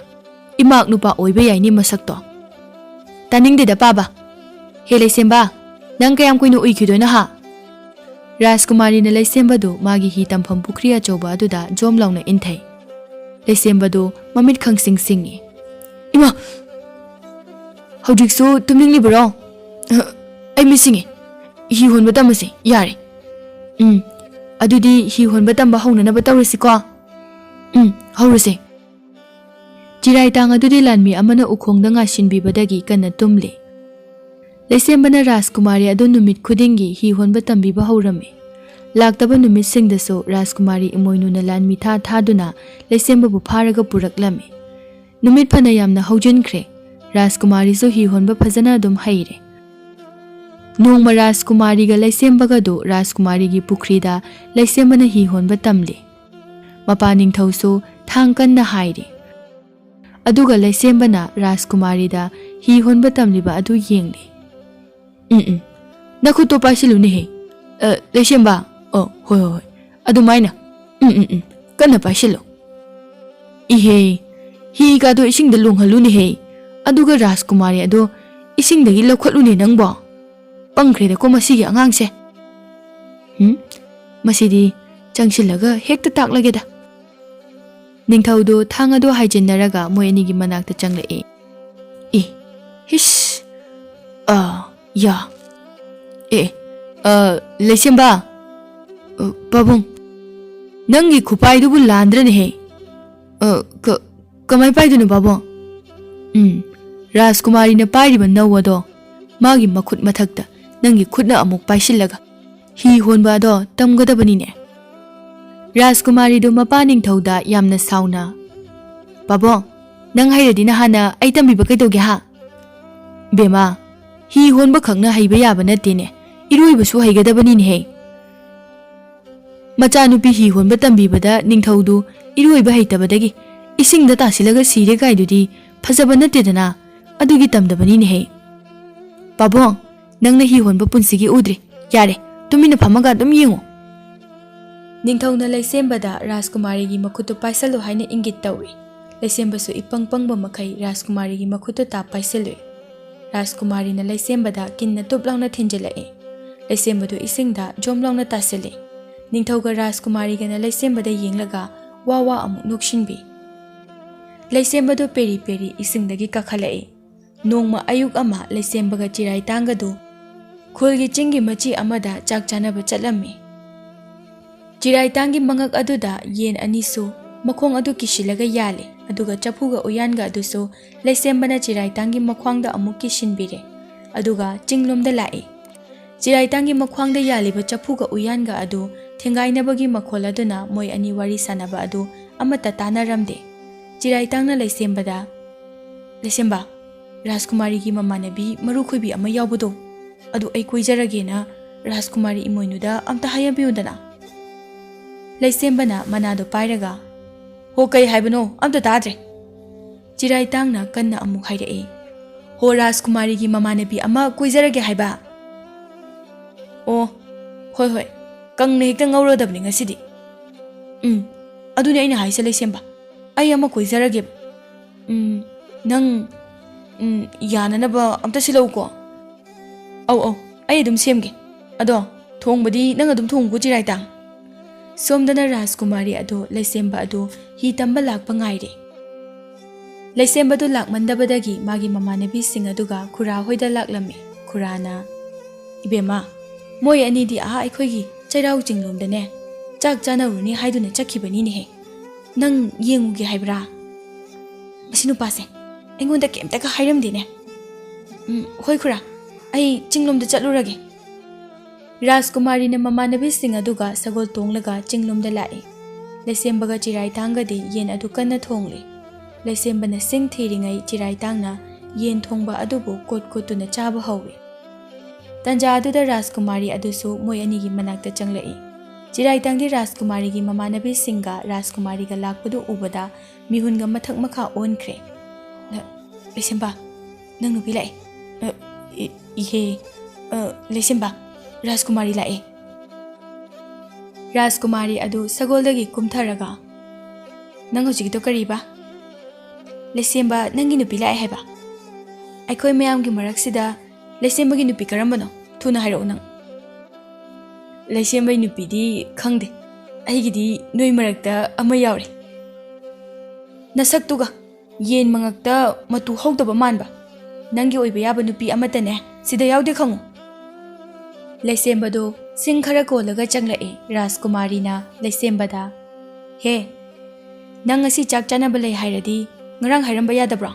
ꯏꯃꯥꯛ ꯅꯨꯄꯥ ꯑꯣꯏꯕ ꯌꯥꯏꯅꯦ ꯃꯁꯛꯇꯣ꯫" "ꯇꯥꯅꯤꯡꯗꯦꯗ ꯄꯥꯕ꯫ ꯍꯦ ꯂꯩꯁꯦꯝꯕ, ꯅꯪ ꯀꯌꯥꯝ ꯀꯨꯏꯅ ꯎꯏꯈꯤꯗꯣꯏꯅꯣ ꯍꯥ?" ꯔꯥꯖꯀꯨꯃꯥꯔꯤꯅ ꯂꯩꯁꯦꯝꯕꯗꯨ ꯃꯥꯒꯤ ꯍꯤ ꯇꯝꯐꯝ ꯄꯨꯈ꯭ꯔꯤ ꯑꯆꯧꯕ ꯑꯗꯨꯗ ꯖꯣꯝ ꯂꯥꯎꯅ ꯏꯟꯊꯩ꯫ ꯂꯩꯁꯦꯝꯕꯗꯨ ꯃꯃꯤꯠ ꯈꯪꯁꯤꯡ ꯁꯤꯡꯉꯤ꯫ "ꯏꯃꯥ! ꯍꯧꯖꯤꯛꯁꯨ ꯇꯨꯝꯅꯤꯡꯂꯤꯕꯔꯣ? ꯑ, ꯑꯩ ꯃꯤꯠ ꯁꯤꯡꯉꯤ꯫ ꯍꯤ ꯍꯣꯟꯕ ꯇꯝꯃꯁꯤ, ꯌꯥꯔꯦ꯫ ꯎꯝ, ꯑꯗꯨꯗꯤ ꯍꯤ ꯍꯣꯟꯕ ꯇꯝꯕ ꯍꯧꯅꯅꯕ ꯇꯧꯔꯁꯤꯀꯣ꯫ ꯎꯝ, ꯍꯧꯔꯁꯦ꯫" ꯆꯤꯔꯥꯏ ꯇꯥꯡ ꯑꯗꯨꯗꯤ ꯂꯥꯟꯃꯤ ꯑꯃꯅ ꯎꯈꯣꯡꯗ ꯉꯥꯏꯁꯤꯟꯕꯤꯕꯗꯒꯤ ꯀꯟꯅ ꯇꯨꯝꯂꯤ꯫ ꯂꯩꯁꯦꯝꯕꯅ ꯔꯥꯖꯀꯨꯃꯥꯔꯤ ꯑꯗꯨ ꯅꯨꯃꯤꯠ ꯈꯨꯗꯤꯡꯒꯤ ꯍꯤ ꯍꯣꯟꯕ ꯇꯝꯕꯤꯕ ꯍꯧꯔꯝꯃꯤ꯫ ꯂꯥꯛꯇꯕ ꯅꯨꯃꯤꯠꯁꯤꯡꯗꯁꯨ ꯔꯥꯖꯀꯨꯃꯥꯔꯤ ꯏꯃꯣꯏꯅꯨꯅ ꯂꯥꯟꯃꯤ ꯊꯥ ꯊꯥꯗꯨꯅ ꯂꯩꯁꯦꯝꯕꯕꯨ ꯐꯥꯔꯒ ꯄꯨꯔꯛꯂꯝꯃꯤ꯫ ꯅꯨꯃꯤꯠ ꯐꯅ ꯌꯥꯝꯅ ꯍꯧꯖꯤꯟꯈ꯭ꯔꯦ꯫ ꯔꯥꯖꯀꯨꯃꯥꯔꯤꯁꯨ ꯍꯤ ꯍꯣꯟꯕ ꯐꯖꯅ ꯑꯗꯨꯝ ꯍꯩꯔꯦ꯫ ꯅꯣꯡꯃ ꯔꯥꯖꯀꯨꯃꯥꯔꯤꯒ ꯂꯩꯁꯦꯝꯕꯒꯗꯨ ꯔꯥꯖꯀꯨꯃꯥꯔꯤꯒꯤ ꯄꯨꯈ꯭ꯔꯤꯗ ꯂꯩꯁꯦꯝꯕꯅ ꯍꯤ ꯍꯣꯟꯕ ꯇꯝꯂꯤ꯫ ꯃꯄꯥ ꯅꯤꯡꯊꯧꯁꯨ ꯊꯥꯡ ꯀꯟꯅ ꯍꯥꯏꯔꯤ꯫ ꯑꯗꯨꯒ ꯂꯩꯁꯦꯝꯕꯅ ꯔꯥꯖꯀꯨꯃꯥꯔꯤꯗ ꯍꯤ ꯍꯣꯟꯕ ꯇꯝꯂꯤꯕ ꯑꯗꯨ ꯌꯦꯡꯂꯤ꯫ "ꯎꯝ, ꯎꯝ, ꯅꯈꯨꯠꯇꯣ ꯄꯥꯏꯁꯤꯜꯂꯨꯅꯦꯍꯦ꯫ ꯑ, ꯂꯩꯁꯦꯝꯕ, ꯑꯣ, ꯍꯣꯏ, ꯍꯣꯏ, ꯍꯣꯏ, ꯑꯗꯨꯃꯥꯏꯅ꯫ ꯎꯝ, ꯎꯝ, ꯎꯝ, ꯀꯟꯅ ꯄꯥꯏꯁꯤꯜꯂꯨ꯫ ꯏꯍꯦ, ꯍꯤꯒꯗꯣ ꯏꯁꯤꯡꯗ ꯂꯣꯡꯍꯜꯂꯨꯅꯦꯍꯦ, ꯑꯗꯨꯒ ꯔꯥꯖꯀꯨꯃꯥꯔꯤ ꯑꯗꯣ ꯏꯁꯤꯡꯗꯒꯤ ꯂꯧꯈꯠꯂꯨꯅꯦ ꯅꯪꯕꯣ꯫ ꯄꯪꯈ꯭ꯔꯦꯗꯀꯣ ꯃꯁꯤꯒꯤ ꯑꯉꯥꯡꯁꯦ꯫ ꯎꯝ, ꯃꯁꯤꯗꯤ ꯆꯪꯁꯤꯜꯂꯒ ꯍꯦꯛꯇ ꯇꯥꯛꯂꯒꯦꯗ꯫" ꯅꯤꯡꯊꯧꯗꯨ ꯊꯥꯡ ꯑꯗꯨ ꯍꯥꯏꯖꯤꯟꯅꯔꯒ ꯃꯣꯏ ꯑꯅꯤꯒꯤ ꯃꯅꯥꯛꯇ ꯆꯪꯂꯛꯏ꯫ "ꯏ, ꯍꯤꯁ, ꯑ, ꯌꯥ, ꯑꯦ, ꯑ, ꯂꯩꯁꯦꯝꯕ, ꯑ, ꯄꯥꯕꯨꯡ, ꯅꯪꯒꯤ ꯈꯨꯄꯥꯏꯗꯨꯕꯨ ꯂꯥꯟꯗ꯭ꯔꯅꯦꯍꯦ? ꯑ, ꯀ-, ꯀꯃꯥꯏ ꯄꯥꯏꯗꯣꯏꯅꯣ ꯄꯥꯕꯨꯡ?" "ꯎꯝ, ꯔꯥꯖꯀꯨꯃꯥꯔꯤꯅ ꯄꯥꯏꯔꯤꯕ ꯅꯧ ꯑꯗꯣ ꯃꯥꯒꯤ ꯃꯈꯨꯠ ꯃꯊꯛꯇ ꯅꯪꯒꯤ ꯈꯨꯠꯅ ꯑꯃꯨꯛ ꯄꯥꯏꯁꯤꯜꯂꯒ ꯍꯤ ꯍꯣꯟꯕ ꯑꯗꯣ ꯇꯝꯒꯗꯕꯅꯤꯅꯦ꯫" ꯔꯥꯖꯀꯨꯃꯥꯔꯤꯗꯨ ꯃꯄꯥ ꯅꯤꯡꯊꯧꯗ ꯌꯥꯝꯅ ꯁꯥꯎꯅ, "ꯄꯥꯕꯨꯡ, ꯅꯪ ꯍꯩꯔꯗꯤ ꯅꯍꯥꯟꯅ ꯑꯩ ꯇꯝꯕꯤꯕ ꯀꯩꯗꯧꯒꯦ ꯍꯥ? ꯕꯦꯝꯃ, ꯍꯤ ꯍꯣꯟꯕ ꯈꯛꯅ ꯍꯩꯕ ꯌꯥꯕ ꯅꯠꯇꯦꯅꯦ, ꯏꯔꯣꯏꯕꯁꯨ ꯍꯩꯒꯗꯕꯅꯤꯅꯦꯍꯦ꯫" ꯃꯆꯥꯅꯨꯄꯤ ꯍꯤ ꯍꯣꯟꯕ ꯇꯝꯕꯤꯕꯗ ꯅꯤꯡꯊꯧꯗꯨ ꯏꯔꯣꯏꯕ ꯍꯩꯇꯕꯗꯒꯤ ꯏꯁꯤꯡꯗ ꯇꯥꯁꯤꯜꯂꯒ ꯁꯤꯔꯦ ꯀꯥꯏꯗꯨꯗꯤ ꯐꯖꯕ ꯅꯠꯇꯦꯗꯅ, ꯑꯗꯨꯒꯤ ꯇꯝꯗꯕꯅꯤꯅꯦꯍꯦ꯫ "ꯄꯥꯕꯨꯡ, ꯅꯪꯅ ꯍꯤ ꯍꯣꯟꯕ ꯄꯨꯟꯁꯤꯒꯤ ꯎꯗ꯭ꯔꯤ꯫ ꯌꯥꯔꯦ, ꯇꯨꯃꯤꯟꯅ ꯐꯝꯃꯒ ꯑꯗꯨꯝ ꯌꯦꯡꯉꯨ꯫" ꯅꯤꯡꯊꯧꯅ ꯂꯩꯁꯦꯝꯕꯗ ꯔꯥꯖꯀꯨꯃꯥꯔꯤꯒꯤ ꯃꯈꯨꯠꯇꯨ ꯄꯥꯏꯁꯜꯂꯨ ꯍꯥꯏꯅ ꯏꯪꯒꯤꯠ ꯇꯧꯏ꯫ ꯂꯩꯁꯦꯝꯕꯁꯨ ꯏꯄꯪ ꯄꯪꯕ ꯃꯈꯩ ꯔꯥꯖꯀꯨꯃꯥꯔꯤꯒꯤ ꯃꯈꯨꯠꯇꯨ ꯇꯥꯞ ꯄꯥꯏꯁꯤꯜꯂꯨꯏ꯫ ꯔꯥꯖꯀꯨꯃꯥꯔꯤꯅ ꯂꯩꯁꯦꯝꯕꯗ ꯀꯤꯟꯅ ꯇꯨꯞ ꯂꯥꯎꯅ ꯊꯤꯟꯖꯤꯜꯂꯛꯏ꯫ ꯂꯩꯁꯦꯝꯕꯗꯨ ꯏꯁꯤꯡꯗ ꯖꯣꯝ ꯂꯥꯎꯅ ꯇꯥꯁꯤꯜꯂꯤ꯫ ꯅꯤꯡꯊꯧꯒ ꯔꯥꯖꯀꯨꯃꯥꯔꯤꯒꯅ ꯂꯩꯁꯦꯝꯕꯗ ꯌꯦꯡꯂꯒ ꯋꯥ ꯋꯥ ꯑꯃꯨꯛ ꯅꯣꯛꯁꯤꯟꯕꯤ꯫ ꯂꯩꯁꯦꯝꯕꯗꯨ ꯄꯦꯔꯤ ꯄꯦꯔꯤ ꯏꯁꯤꯡꯗꯒꯤ ꯀꯥꯈꯠꯂꯛꯏ꯫ ꯅꯣꯡꯃ ꯑꯌꯨꯛ ꯑꯃ ꯂꯩꯁꯦꯝꯕꯒ ꯆꯤꯔꯥꯏꯇꯥꯡꯒꯗꯨ ꯈꯨꯜꯒꯤ ꯆꯤꯡꯒꯤ ꯃꯆꯤ ꯑꯃꯗ ꯆꯥꯛ ꯆꯥꯅꯕ ꯆꯠꯂꯝꯃꯤ꯫ ꯆꯤꯔꯥꯏꯇꯥꯡꯒꯤ ꯃꯉꯛ ꯑꯗꯨꯗ ꯌꯦꯟ ꯑꯅꯤꯁꯨ ꯃꯈꯣꯡ ꯑꯗꯨ ꯀꯤꯁꯤꯜꯂꯒ ꯌꯥꯜꯂꯤ, ꯑꯗꯨꯒ ꯆꯐꯨꯒ ꯎꯌꯥꯟꯒ ꯑꯗꯨꯁꯨ ꯂꯩꯁꯦꯝꯕꯅ ꯆꯤꯔꯥꯏꯇꯥꯡꯒꯤ ꯃꯈ꯭ꯋꯥꯡꯗ ꯑꯃꯨꯛ ꯀꯤꯁꯤꯟꯕꯤꯔꯦ, ꯑꯗꯨꯒ ꯆꯤꯡꯂꯣꯝꯗ ꯂꯥꯛꯏ꯫ ꯆꯤꯔꯥꯏꯇꯥꯡꯒꯤ ꯃꯈ꯭ꯋꯥꯡꯗ ꯌꯥꯜꯂꯤꯕ ꯆꯐꯨꯒ ꯎꯌꯥꯟꯒ ꯑꯗꯨ ꯊꯦꯡꯒꯥꯏꯅꯕꯒꯤ ꯃꯈꯣꯜ ꯑꯗꯨꯅ ꯃꯣꯏ ꯑꯅꯤ ꯋꯥꯔꯤ ꯁꯥꯟꯅꯕ ꯑꯗꯨ ꯑꯃꯠꯇ ꯇꯥꯅꯔꯝꯗꯦ꯫ ꯆꯤꯔꯥꯏꯇꯥꯡꯅ ꯂꯩꯁꯦꯝꯕꯗ, "ꯂꯩꯁꯦꯝꯕ, ꯔꯥꯖꯀꯨꯃꯥꯔꯤꯒꯤ ꯃꯃꯥꯟꯅꯕꯤ ꯃꯔꯨ ꯈꯣꯏꯕꯤ ꯑꯃ ꯌꯥꯎꯕꯗꯣ, ꯑꯗꯨ ꯑꯩ ꯀꯣꯏꯖꯔꯒꯦꯅ ꯔꯥꯖꯀꯨꯃꯥꯔꯤ ꯏꯃꯣꯏꯅꯨꯗ ꯑꯝꯇ ꯍꯥꯏꯍꯟꯕꯤꯌꯨꯗꯅ꯫" ꯂꯩꯁꯦꯝꯕꯅ ꯃꯅꯥꯗꯣ ꯄꯥꯏꯔꯒ, "ꯍꯣ, ꯀꯩ ꯍꯥꯏꯕꯅꯣ? ꯑꯝꯇ ꯇꯥꯗ꯭ꯔꯦ꯫" ꯆꯤꯔꯥꯏꯇꯥꯡꯅ ꯀꯟꯅ ꯑꯃꯨꯛ ꯍꯥꯏꯔꯛꯏ, "ꯍꯣ, ꯔꯥꯖꯀꯨꯃꯥꯔꯤꯒꯤ ꯃꯃꯥꯟꯅꯕꯤ ꯑꯃ ꯀꯣꯏꯖꯔꯒꯦ ꯍꯥꯏꯕ꯫" "ꯑꯣ, ꯍꯣꯏ, ꯍꯣꯏ, ꯀꯪꯅ ꯍꯦꯛꯇ ꯉꯧꯔꯗꯕꯅꯤ ꯉꯁꯤꯗꯤ꯫" "ꯎꯝ, ꯑꯗꯨꯅꯦ ꯑꯩꯅ ꯍꯥꯏꯁꯦ ꯂꯩꯁꯦꯝꯕ, ꯑꯩ ꯑꯃ ꯀꯣꯏꯖꯔꯒꯦꯕ꯫ ꯎꯝ, ꯅꯪ, ꯎꯝ, ꯌꯥꯅꯅꯕ ꯑꯝꯇ ꯁꯤꯜꯂꯛꯎꯀꯣ꯫" "ꯑꯧ, ꯑꯧ, ꯑꯩ ꯑꯗꯨꯝ ꯁꯦꯝꯒꯦ꯫ ꯑꯗꯣ ꯊꯣꯡꯕꯗꯤ ꯅꯪ ꯑꯗꯨꯝ ꯊꯣꯡꯉꯨꯀꯣ, ꯆꯤꯔꯥꯏꯇꯥꯡ꯫" ꯁꯣꯝꯗꯅ ꯔꯥꯖꯀꯨꯃꯥꯔꯤ ꯑꯗꯨ ꯂꯩꯁꯦꯝꯕ ꯑꯗꯨ ꯍꯤ ꯇꯝꯕ ꯂꯥꯛꯄ ꯉꯥꯏꯔꯤ꯫ ꯂꯩꯁꯦꯝꯕꯗꯨ ꯂꯥꯛꯃꯟꯗꯕꯗꯒꯤ ꯃꯥꯒꯤ ꯃꯃꯥꯟꯅꯕꯤꯁꯤꯡ ꯑꯗꯨꯒ ꯈꯨꯔꯥ ꯍꯣꯏꯗ ꯂꯥꯛꯂꯝꯃꯤ꯫ ꯈꯨꯔꯥꯅ, "ꯏꯕꯦꯝꯃ, ꯃꯣꯏ ꯑꯅꯤꯗꯤ ꯑꯥ ꯑꯩꯈꯣꯏꯒꯤ ꯆꯩꯔꯥꯎ ꯆꯤꯡꯂꯣꯝꯗꯅꯦ ꯆꯥꯛ ꯆꯥꯅꯔꯨꯅꯤ ꯍꯥꯏꯗꯨꯅ ꯆꯠꯈꯤꯕꯅꯤꯅꯦꯍꯦ꯫ ꯅꯪ ꯌꯦꯡꯉꯨꯒꯦ ꯍꯥꯏꯕ꯭ꯔꯥ?" "ꯃꯁꯤ ꯅꯨꯄꯥꯁꯦ ꯑꯩꯉꯣꯟꯗ ꯀꯩꯝꯇꯒ ꯍꯥꯏꯔꯝꯗꯦꯅꯦ꯫ ꯎꯝ, ꯍꯣꯏ ꯈꯨꯔꯥ, ꯑꯩ ꯆꯤꯡꯂꯣꯝꯗ ꯆꯠꯂꯨꯔꯒꯦ꯫" ꯔꯥꯖꯀꯨꯃꯥꯔꯤꯅ ꯃꯃꯥꯟꯅꯕꯤꯁꯤꯡ ꯑꯗꯨꯒ ꯁꯒꯣꯜ ꯇꯣꯡꯂꯒ ꯆꯤꯡꯂꯣꯝꯗ ꯂꯥꯛꯏ꯫ ꯂꯩꯁꯦꯝꯕꯒ ꯆꯤꯔꯥꯏꯇꯥꯡꯒꯗꯤ ꯌꯦꯟ ꯑꯗꯨ ꯀꯟꯅ ꯊꯣꯡꯂꯤ꯫ ꯂꯩꯁꯦꯝꯕꯅ ꯁꯤꯡ ꯊꯤꯔꯤꯉꯩ ꯆꯤꯔꯥꯏꯇꯥꯡꯅ ꯌꯦꯟ ꯊꯣꯡꯕ ꯑꯗꯨꯕꯨ ꯀꯣꯠ ꯀꯣꯠꯇꯨꯅ ꯆꯥꯕ ꯍꯧꯏ꯫ ꯇꯟꯖꯥ ꯑꯗꯨꯗ ꯔꯥꯖꯀꯨꯃꯥꯔꯤ ꯑꯗꯨꯁꯨ ꯃꯣꯏ ꯑꯅꯤꯒꯤ ꯃꯅꯥꯛꯇ ꯆꯪꯂꯛꯏ꯫ ꯆꯤꯔꯥꯏꯇꯥꯡꯗꯤ ꯔꯥꯖꯀꯨꯃꯥꯔꯤꯒꯤ ꯃꯃꯥꯟꯅꯕꯤꯁꯤꯡꯒ ꯔꯥꯖꯀꯨꯃꯥꯔꯤꯒ ꯂꯥꯛꯄꯗꯨ ꯎꯕꯗ ꯃꯤꯍꯨꯟꯒ ꯃꯊꯛ ꯃꯈꯥ ꯑꯣꯟꯈ꯭ꯔꯦ꯫ "ꯂ-, ꯂꯩꯁꯦꯝꯕ, ꯅꯪ ꯅꯨꯄꯤ ꯂꯥꯛꯑꯦ꯫ ꯑ, ꯏ-, ꯏꯍꯦ, ꯑ, ꯂꯩꯁꯦꯝꯕ, ꯔꯥꯖꯀꯨꯃꯥꯔꯤ ꯂꯥꯛꯑꯦ꯫" ꯔꯥꯖꯀꯨꯃꯥꯔꯤ ꯑꯗꯨ ꯁꯒꯣꯜꯗꯒꯤ ꯀꯨꯝꯊꯔꯒ, "ꯅꯪ ꯍꯧꯖꯤꯛꯀꯤꯗꯣ ꯀꯔꯤꯕ?" "ꯂꯩꯁꯦꯝꯕ, ꯅꯪꯒꯤ ꯅꯨꯄꯤ ꯂꯥꯛꯑꯦ ꯍꯥꯏꯕ꯫ ꯑꯩꯈꯣꯏ ꯃꯌꯥꯝꯒꯤ ꯃꯔꯛꯁꯤꯗ ꯂꯩꯁꯦꯝꯕꯒꯤ ꯅꯨꯄꯤ ꯀꯔꯝꯕꯅꯣ? ꯊꯨꯅ ꯍꯥꯏꯔꯛꯎ ꯅꯪ꯫" "ꯂꯩꯁꯦꯝꯕꯒꯤ ꯅꯨꯄꯤꯗꯤ ꯈꯪꯗꯦ꯫ ꯑꯩꯒꯤꯗꯤ ꯅꯣꯏ ꯃꯔꯛꯇ ꯑꯃ ꯌꯥꯎꯔꯦ꯫ ꯅꯁꯛꯇꯨꯒ ꯌꯦꯟ ꯃꯉꯛꯇ ꯃꯇꯨ ꯍꯧꯗꯕ ꯃꯥꯟꯕ꯫ ꯅꯪꯒꯤ ꯑꯣꯏꯕ ꯌꯥꯕ ꯅꯨꯄꯤ ꯑꯃꯠꯇꯅꯦ ꯁꯤꯗ ꯌꯥꯎꯗꯦ ꯈꯪꯉꯨ꯫" ꯂꯩꯁꯦꯝꯕꯗꯣ ꯁꯤꯡ ꯈꯔ ꯀꯣꯜꯂꯒ ꯆꯪꯂꯛꯑꯦ꯫ ꯔꯥꯖꯀꯨꯃꯥꯔꯤꯅ ꯂꯩꯁꯦꯝꯕꯗ, "ꯍꯦ, ꯅꯪ ꯉꯁꯤ ꯆꯥꯛ ꯆꯥꯅꯕ ꯂꯩ ꯍꯥꯏꯔꯗꯤ ꯉꯔꯥꯡ ꯍꯥꯏꯔꯝꯕ ꯌꯥꯗꯕ꯭ꯔꯣ?"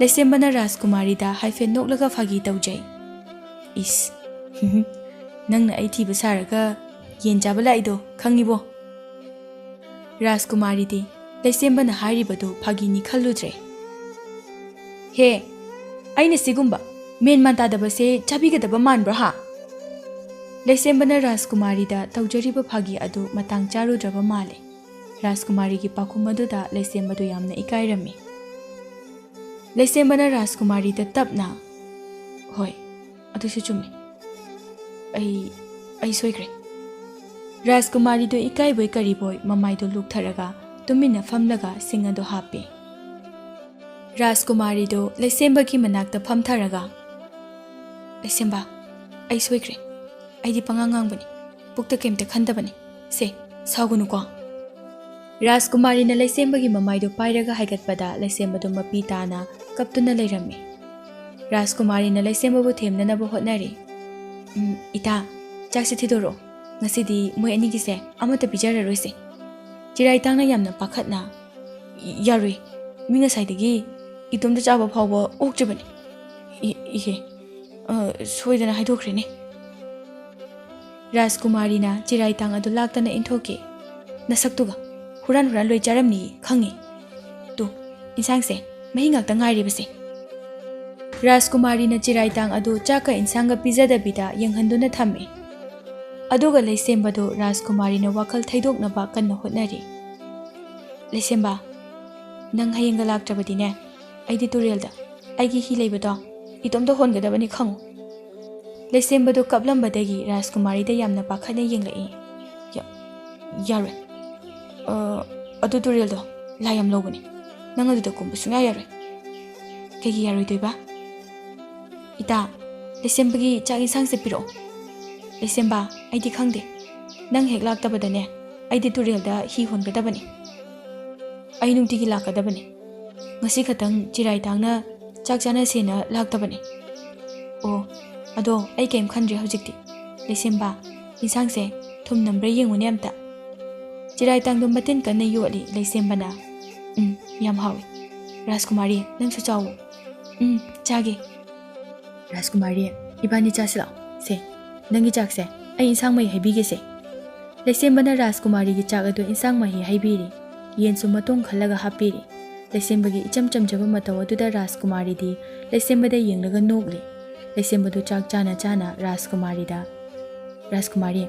ꯂꯩꯁꯦꯝꯕꯅ ꯔꯥꯖꯀꯨꯃꯥꯔꯤꯗ ꯍꯥꯏꯐꯦꯠ ꯅꯣꯛꯂꯒ ꯐꯥꯒꯤ ꯇꯧꯖꯩ꯫ "ꯏꯁ, ꯅꯪꯅ ꯑꯩ ꯊꯤꯕ ꯁꯥꯔꯒ ꯌꯦꯟ ꯆꯥꯕ ꯂꯥꯛꯏꯗꯣ ꯈꯪꯉꯤꯕꯣ?" ꯔꯥꯖꯀꯨꯃꯥꯔꯤꯗꯤ ꯂꯩꯁꯦꯝꯕꯅ ꯍꯥꯏꯔꯤꯕꯗꯨ ꯐꯥꯒꯤꯅꯤ ꯈꯜꯂꯨꯗ꯭ꯔꯦ꯫ "ꯍꯦ, ꯑꯩꯅ ꯁꯤꯒꯨꯝꯕ ꯃꯦꯟ ꯃꯥꯟ ꯇꯥꯗꯕꯁꯦ ꯆꯥꯕꯤꯒꯗꯕ ꯃꯥꯟꯕ꯭ꯔꯣ ꯍꯥ?" ꯂꯩꯁꯦꯝꯕꯅ ꯔꯥꯖꯀꯨꯃꯥꯔꯤꯗ ꯇꯧꯖꯔꯤꯕ ꯐꯥꯒꯤ ꯑꯗꯨ ꯃꯇꯥꯡ ꯆꯥꯔꯨꯗ꯭ꯔꯕ ꯃꯥꯜꯂꯦ꯫ ꯔꯥꯖꯀꯨꯃꯥꯔꯤꯒꯤ ꯄꯥꯎꯈꯨꯝ ꯑꯗꯨꯗ ꯂꯩꯁꯦꯝꯕꯗꯨ ꯌꯥꯝꯅ ꯏꯀꯥꯏꯔꯝꯃꯤ꯫ ꯂꯩꯁꯦꯝꯕꯅ ꯔꯥꯖꯀꯨꯃꯥꯔꯤꯗ ꯇꯞꯅ, "ꯍꯣꯏ, ꯑꯗꯨꯁꯨ ꯆꯨꯝꯃꯤ꯫ ꯑꯩ, ꯑꯩ ꯁꯣꯏꯈ꯭ꯔꯦ꯫" ꯔꯥꯖꯀꯨꯃꯥꯔꯤꯗꯨ ꯏꯀꯥꯏꯕꯣꯏ ꯀꯔꯤꯕꯣꯏ ꯃꯃꯥꯏꯗꯨ ꯂꯨꯛꯊꯔꯒ ꯇꯨꯃꯤꯟꯅ ꯐꯝꯂꯒ ꯁꯤꯡ ꯑꯗꯨ ꯍꯥꯞꯄꯤ꯫ ꯔꯥꯖꯀꯨꯃꯥꯔꯤꯗꯨ ꯂꯩꯁꯦꯝꯕꯒꯤ ꯃꯅꯥꯛꯇ ꯐꯝꯊꯔꯒ, "ꯂꯩꯁꯦꯝꯕ, ꯑꯩ ꯁꯣꯏꯈ꯭ꯔꯦ꯫ ꯑꯩꯗꯤ ꯄꯉꯥꯡ ꯉꯥꯡꯕꯅꯤ꯫ ꯄꯨꯛꯇ ꯀꯩꯝꯇ ꯈꯟꯗꯕꯅꯤ꯫ ꯁꯦ, ꯁꯥꯎꯒꯅꯨꯀꯣ꯫" ꯔꯥꯖꯀꯨꯃꯥꯔꯤꯅ ꯂꯩꯁꯦꯝꯕꯒꯤ ꯃꯃꯥꯏꯗꯨ ꯄꯥꯏꯔꯒ ꯍꯥꯏꯒꯠꯄꯗ ꯂꯩꯁꯦꯝꯕꯗꯨ ꯃꯄꯤ ꯇꯥꯅ ꯀꯞꯇꯨꯅ ꯂꯩꯔꯝꯃꯤ꯫ ꯔꯥꯖꯀꯨꯃꯥꯔꯤꯅ ꯂꯩꯁꯦꯝꯕꯕꯨ ꯊꯦꯝꯅꯅꯕ ꯍꯣꯠꯅꯔꯤ꯫ "ꯎꯝ, ꯏꯇꯥ, ꯆꯥꯛꯁꯦ ꯊꯤꯗꯣꯔꯛꯑꯣ꯫ ꯉꯁꯤꯗꯤ ꯃꯣꯏ ꯑꯅꯤꯒꯤꯁꯦ ꯑꯃꯠꯇ ꯄꯤꯖꯔꯔꯣꯏꯁꯦ꯫" ꯆꯤꯔꯥꯏꯇꯥꯡꯅ ꯌꯥꯝꯅ ꯄꯥꯈꯠꯅ, "ꯌꯥꯔꯣꯏ꯫ ꯃꯤ ꯉꯁꯥꯏꯗꯒꯤ ꯏꯇꯣꯝꯇ ꯆꯥꯕ ꯐꯥꯎꯕ ꯑꯣꯛꯇ꯭ꯔꯤꯕꯅꯤ꯫ ꯏ-, ꯏꯍꯦ, ꯑ, ꯁꯣꯏꯗꯅ ꯍꯥꯏꯗꯣꯛꯈ꯭ꯔꯦꯅꯦ꯫" ꯔꯥꯖꯀꯨꯃꯥꯔꯤꯅ ꯆꯤꯔꯥꯏꯇꯥꯡ ꯑꯗꯨ ꯂꯥꯛꯇꯅ ꯏꯟꯊꯣꯛꯈꯤ꯫ "ꯅꯁꯛꯇꯨꯒ ꯍꯨꯔꯥꯟ ꯍꯨꯔꯥꯟ ꯂꯣꯏ ꯆꯥꯔꯝꯅꯤꯌꯦ ꯈꯪꯉꯤ꯫ ꯇꯨ, ꯏꯟꯁꯥꯡꯁꯦ ꯃꯍꯤ ꯉꯥꯛꯇ ꯉꯥꯏꯔꯤꯕꯁꯦ꯫" ꯔꯥꯖꯀꯨꯃꯥꯔꯤꯅ ꯆꯤꯔꯥꯏꯇꯥꯡ ꯑꯗꯨ ꯆꯥꯛꯀ ꯏꯟꯁꯥꯡꯒ ꯄꯤꯖꯗꯕꯤꯗ ꯌꯦꯡꯍꯟꯗꯨꯅ ꯊꯝꯃꯤ꯫ ꯑꯗꯨꯒ ꯂꯩꯁꯦꯝꯕꯗꯨ ꯔꯥꯖꯀꯨꯃꯥꯔꯤꯅ ꯋꯥꯈꯜ ꯊꯩꯗꯣꯛꯅꯕ ꯀꯟꯅ ꯍꯣꯠꯅꯔꯤ꯫ "ꯂꯩꯁꯦꯝꯕ, ꯅꯪ ꯍꯌꯦꯡꯒ ꯂꯥꯛꯇ꯭ꯔꯕꯗꯤꯅꯦ, ꯑꯩꯗꯤ ꯇꯨꯔꯦꯜꯗ ꯑꯩꯒꯤ ꯍꯤ ꯂꯩꯕꯗꯣ ꯏꯇꯣꯝꯇ ꯍꯣꯟꯒꯗꯕꯅꯤ ꯈꯪꯉꯨ꯫" ꯂꯩꯁꯦꯝꯕꯗꯨ ꯀꯞꯂꯝꯕꯗꯒꯤ ꯔꯥꯖꯀꯨꯃꯥꯔꯤꯗ ꯌꯥꯝꯅ ꯄꯥꯈꯠꯅ ꯌꯦꯡꯂꯛꯏ꯫ "ꯌꯥ-, ꯌꯥꯔꯣꯏ꯫ ꯑ, ꯑꯗꯨ ꯇꯨꯔꯦꯜꯗꯣ ꯂꯥꯏ ꯌꯥꯝ ꯂꯧꯕꯅꯤ꯫ ꯅꯪ ꯑꯗꯨꯗ ꯀꯨꯝꯕ ꯁꯨꯡꯌꯥ ꯌꯥꯔꯣꯏ꯫" "ꯀꯩꯒꯤ ꯌꯥꯔꯣꯏꯗꯣꯏꯕ?" "ꯏꯇꯥ, ꯂꯩꯁꯦꯝꯕꯒꯤ ꯆꯥꯛ ꯏꯟꯁꯥꯡꯁꯦ ꯄꯤꯔꯛꯑꯣ꯫" "ꯂꯩꯁꯦꯝꯕ, ꯑꯩꯗꯤ ꯈꯪꯗꯦ꯫ ꯅꯪ ꯍꯦꯛ ꯂꯥꯛꯇꯕꯗꯅꯦ, ꯑꯩꯗꯤ ꯇꯨꯔꯦꯜꯗ ꯍꯤ ꯍꯣꯟꯒꯗꯕꯅꯤ꯫ ꯑꯩ ꯅꯨꯡꯇꯤꯒꯤ ꯂꯥꯛꯀꯗꯕꯅꯤ꯫ ꯉꯁꯤ ꯈꯛꯇꯪ ꯆꯤꯔꯥꯏꯇꯥꯡꯅ ꯆꯥꯛ ꯆꯥꯅꯁꯦꯅ ꯂꯥꯛꯇꯕꯅꯤ꯫" "ꯑꯣ, ꯑꯗꯣ ꯑꯩ ꯀꯩꯝ ꯈꯟꯗ꯭ꯔꯦ ꯍꯧꯖꯤꯛꯇꯤ꯫ ꯂꯩꯁꯦꯝꯕ, ꯏꯟꯁꯥꯡꯁꯦ ꯊꯨꯝ ꯅꯝꯕ꯭ꯔꯥ ꯌꯦꯡꯉꯨꯅꯦ ꯑꯝꯇ꯫" ꯆꯤꯔꯥꯏꯇꯥꯡꯗꯣ ꯃꯇꯤꯟ ꯀꯟꯅ ꯌꯣꯠꯂꯤ ꯂꯩꯁꯦꯝꯕꯅ꯫ "ꯎꯝ, ꯌꯥꯝ ꯍꯥꯎꯏ꯫ ꯔꯥꯖꯀꯨꯃꯥꯔꯤ, ꯅꯪꯁꯨ ꯆꯥꯎꯋꯣ꯫" "ꯎꯝ, ꯆꯥꯒꯦ꯫" "ꯔꯥꯖꯀꯨꯃꯥꯔꯤ, ꯏꯕꯥꯅꯤ ꯆꯥꯁꯤ ꯂꯥꯛꯑꯣ꯫ ꯁꯦ, ꯅꯪꯒꯤ ꯆꯥꯛꯁꯦ ꯑꯩ ꯏꯟꯁꯥꯡ ꯃꯍꯤ ꯍꯩꯕꯤꯒꯦꯁꯦ꯫" ꯂꯩꯁꯦꯝꯕꯅ ꯔꯥꯖꯀꯨꯃꯥꯔꯤꯒꯤ ꯆꯥꯛ ꯑꯗꯨ ꯏꯟꯁꯥꯡ ꯃꯍꯤ ꯍꯩꯕꯤꯔꯤ꯫ ꯌꯦꯟꯁꯨ ꯃꯇꯣꯡ ꯈꯜꯂꯒ ꯍꯥꯞꯄꯤꯔꯤ꯫ ꯂꯩꯁꯦꯝꯕꯒꯤ ꯏꯆꯝ ꯆꯝꯖꯕ ꯃꯇꯧ ꯑꯗꯨꯗ ꯔꯥꯖꯀꯨꯃꯥꯔꯤꯗꯤ ꯂꯩꯁꯦꯝꯕꯗ ꯌꯦꯡꯂꯒ ꯅꯣꯛꯂꯤ꯫ ꯂꯩꯁꯦꯝꯕꯗꯨ ꯆꯥꯛ ꯆꯥꯅ ꯆꯥꯅ ꯔꯥꯖꯀꯨꯃꯥꯔꯤꯗ, "ꯔꯥꯖꯀꯨꯃꯥꯔꯤ,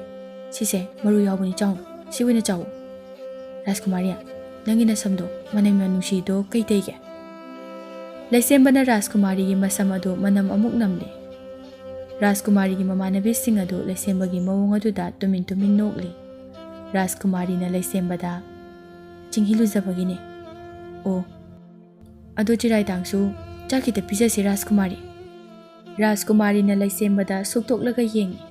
ꯁꯤꯁꯦ ꯃꯔꯨ ꯌꯥꯎꯕꯅꯤ, ꯆꯥꯎ, ꯁꯤ ꯑꯣꯏꯅ ꯆꯥꯎ꯫" "ꯔꯥꯖꯀꯨꯃꯥꯔꯤ, ꯅꯪꯒꯤ ꯅꯁꯝꯗꯣ ꯃꯅꯝ ꯌꯥꯝ ꯅꯨꯡꯁꯤꯗꯣ ꯀꯩ ꯇꯩꯒꯦ?" ꯂꯩꯁꯦꯝꯕꯅ ꯔꯥꯖꯀꯨꯃꯥꯔꯤꯒꯤ ꯃꯁꯝ ꯑꯗꯨ ꯃꯅꯝ ꯑꯃꯨꯛ ꯅꯝꯂꯤ꯫ ꯔꯥꯖꯀꯨꯃꯥꯔꯤꯒꯤ ꯃꯃꯥꯟꯅꯕꯤꯁꯤꯡ ꯑꯗꯨ ꯂꯩꯁꯦꯝꯕꯒꯤ ꯃꯑꯣꯡ ꯑꯗꯨꯗ ꯇꯨꯃꯤꯟ ꯇꯨꯃꯤꯟ ꯅꯣꯛꯂꯤ꯫ ꯔꯥꯖꯀꯨꯃꯥꯔꯤꯅ ꯂꯩꯁꯦꯝꯕꯗ, "ꯆꯤꯡꯍꯤ ꯂꯨꯖꯕꯒꯤꯅꯦ꯫" "ꯑꯣ, ꯑꯗꯣ ꯆꯤꯔꯥꯏꯇꯥꯡꯁꯨ ꯆꯥꯛ ꯈꯤꯇ ꯄꯤꯖꯁꯤ ꯔꯥꯖꯀꯨꯃꯥꯔꯤ꯫" ꯔꯥꯖꯀꯨꯃꯥꯔꯤꯅ ꯂꯩꯁꯦꯝꯕꯗ ꯁꯨꯛꯇꯣꯛꯂꯒ ꯌꯦꯡꯉꯤ꯫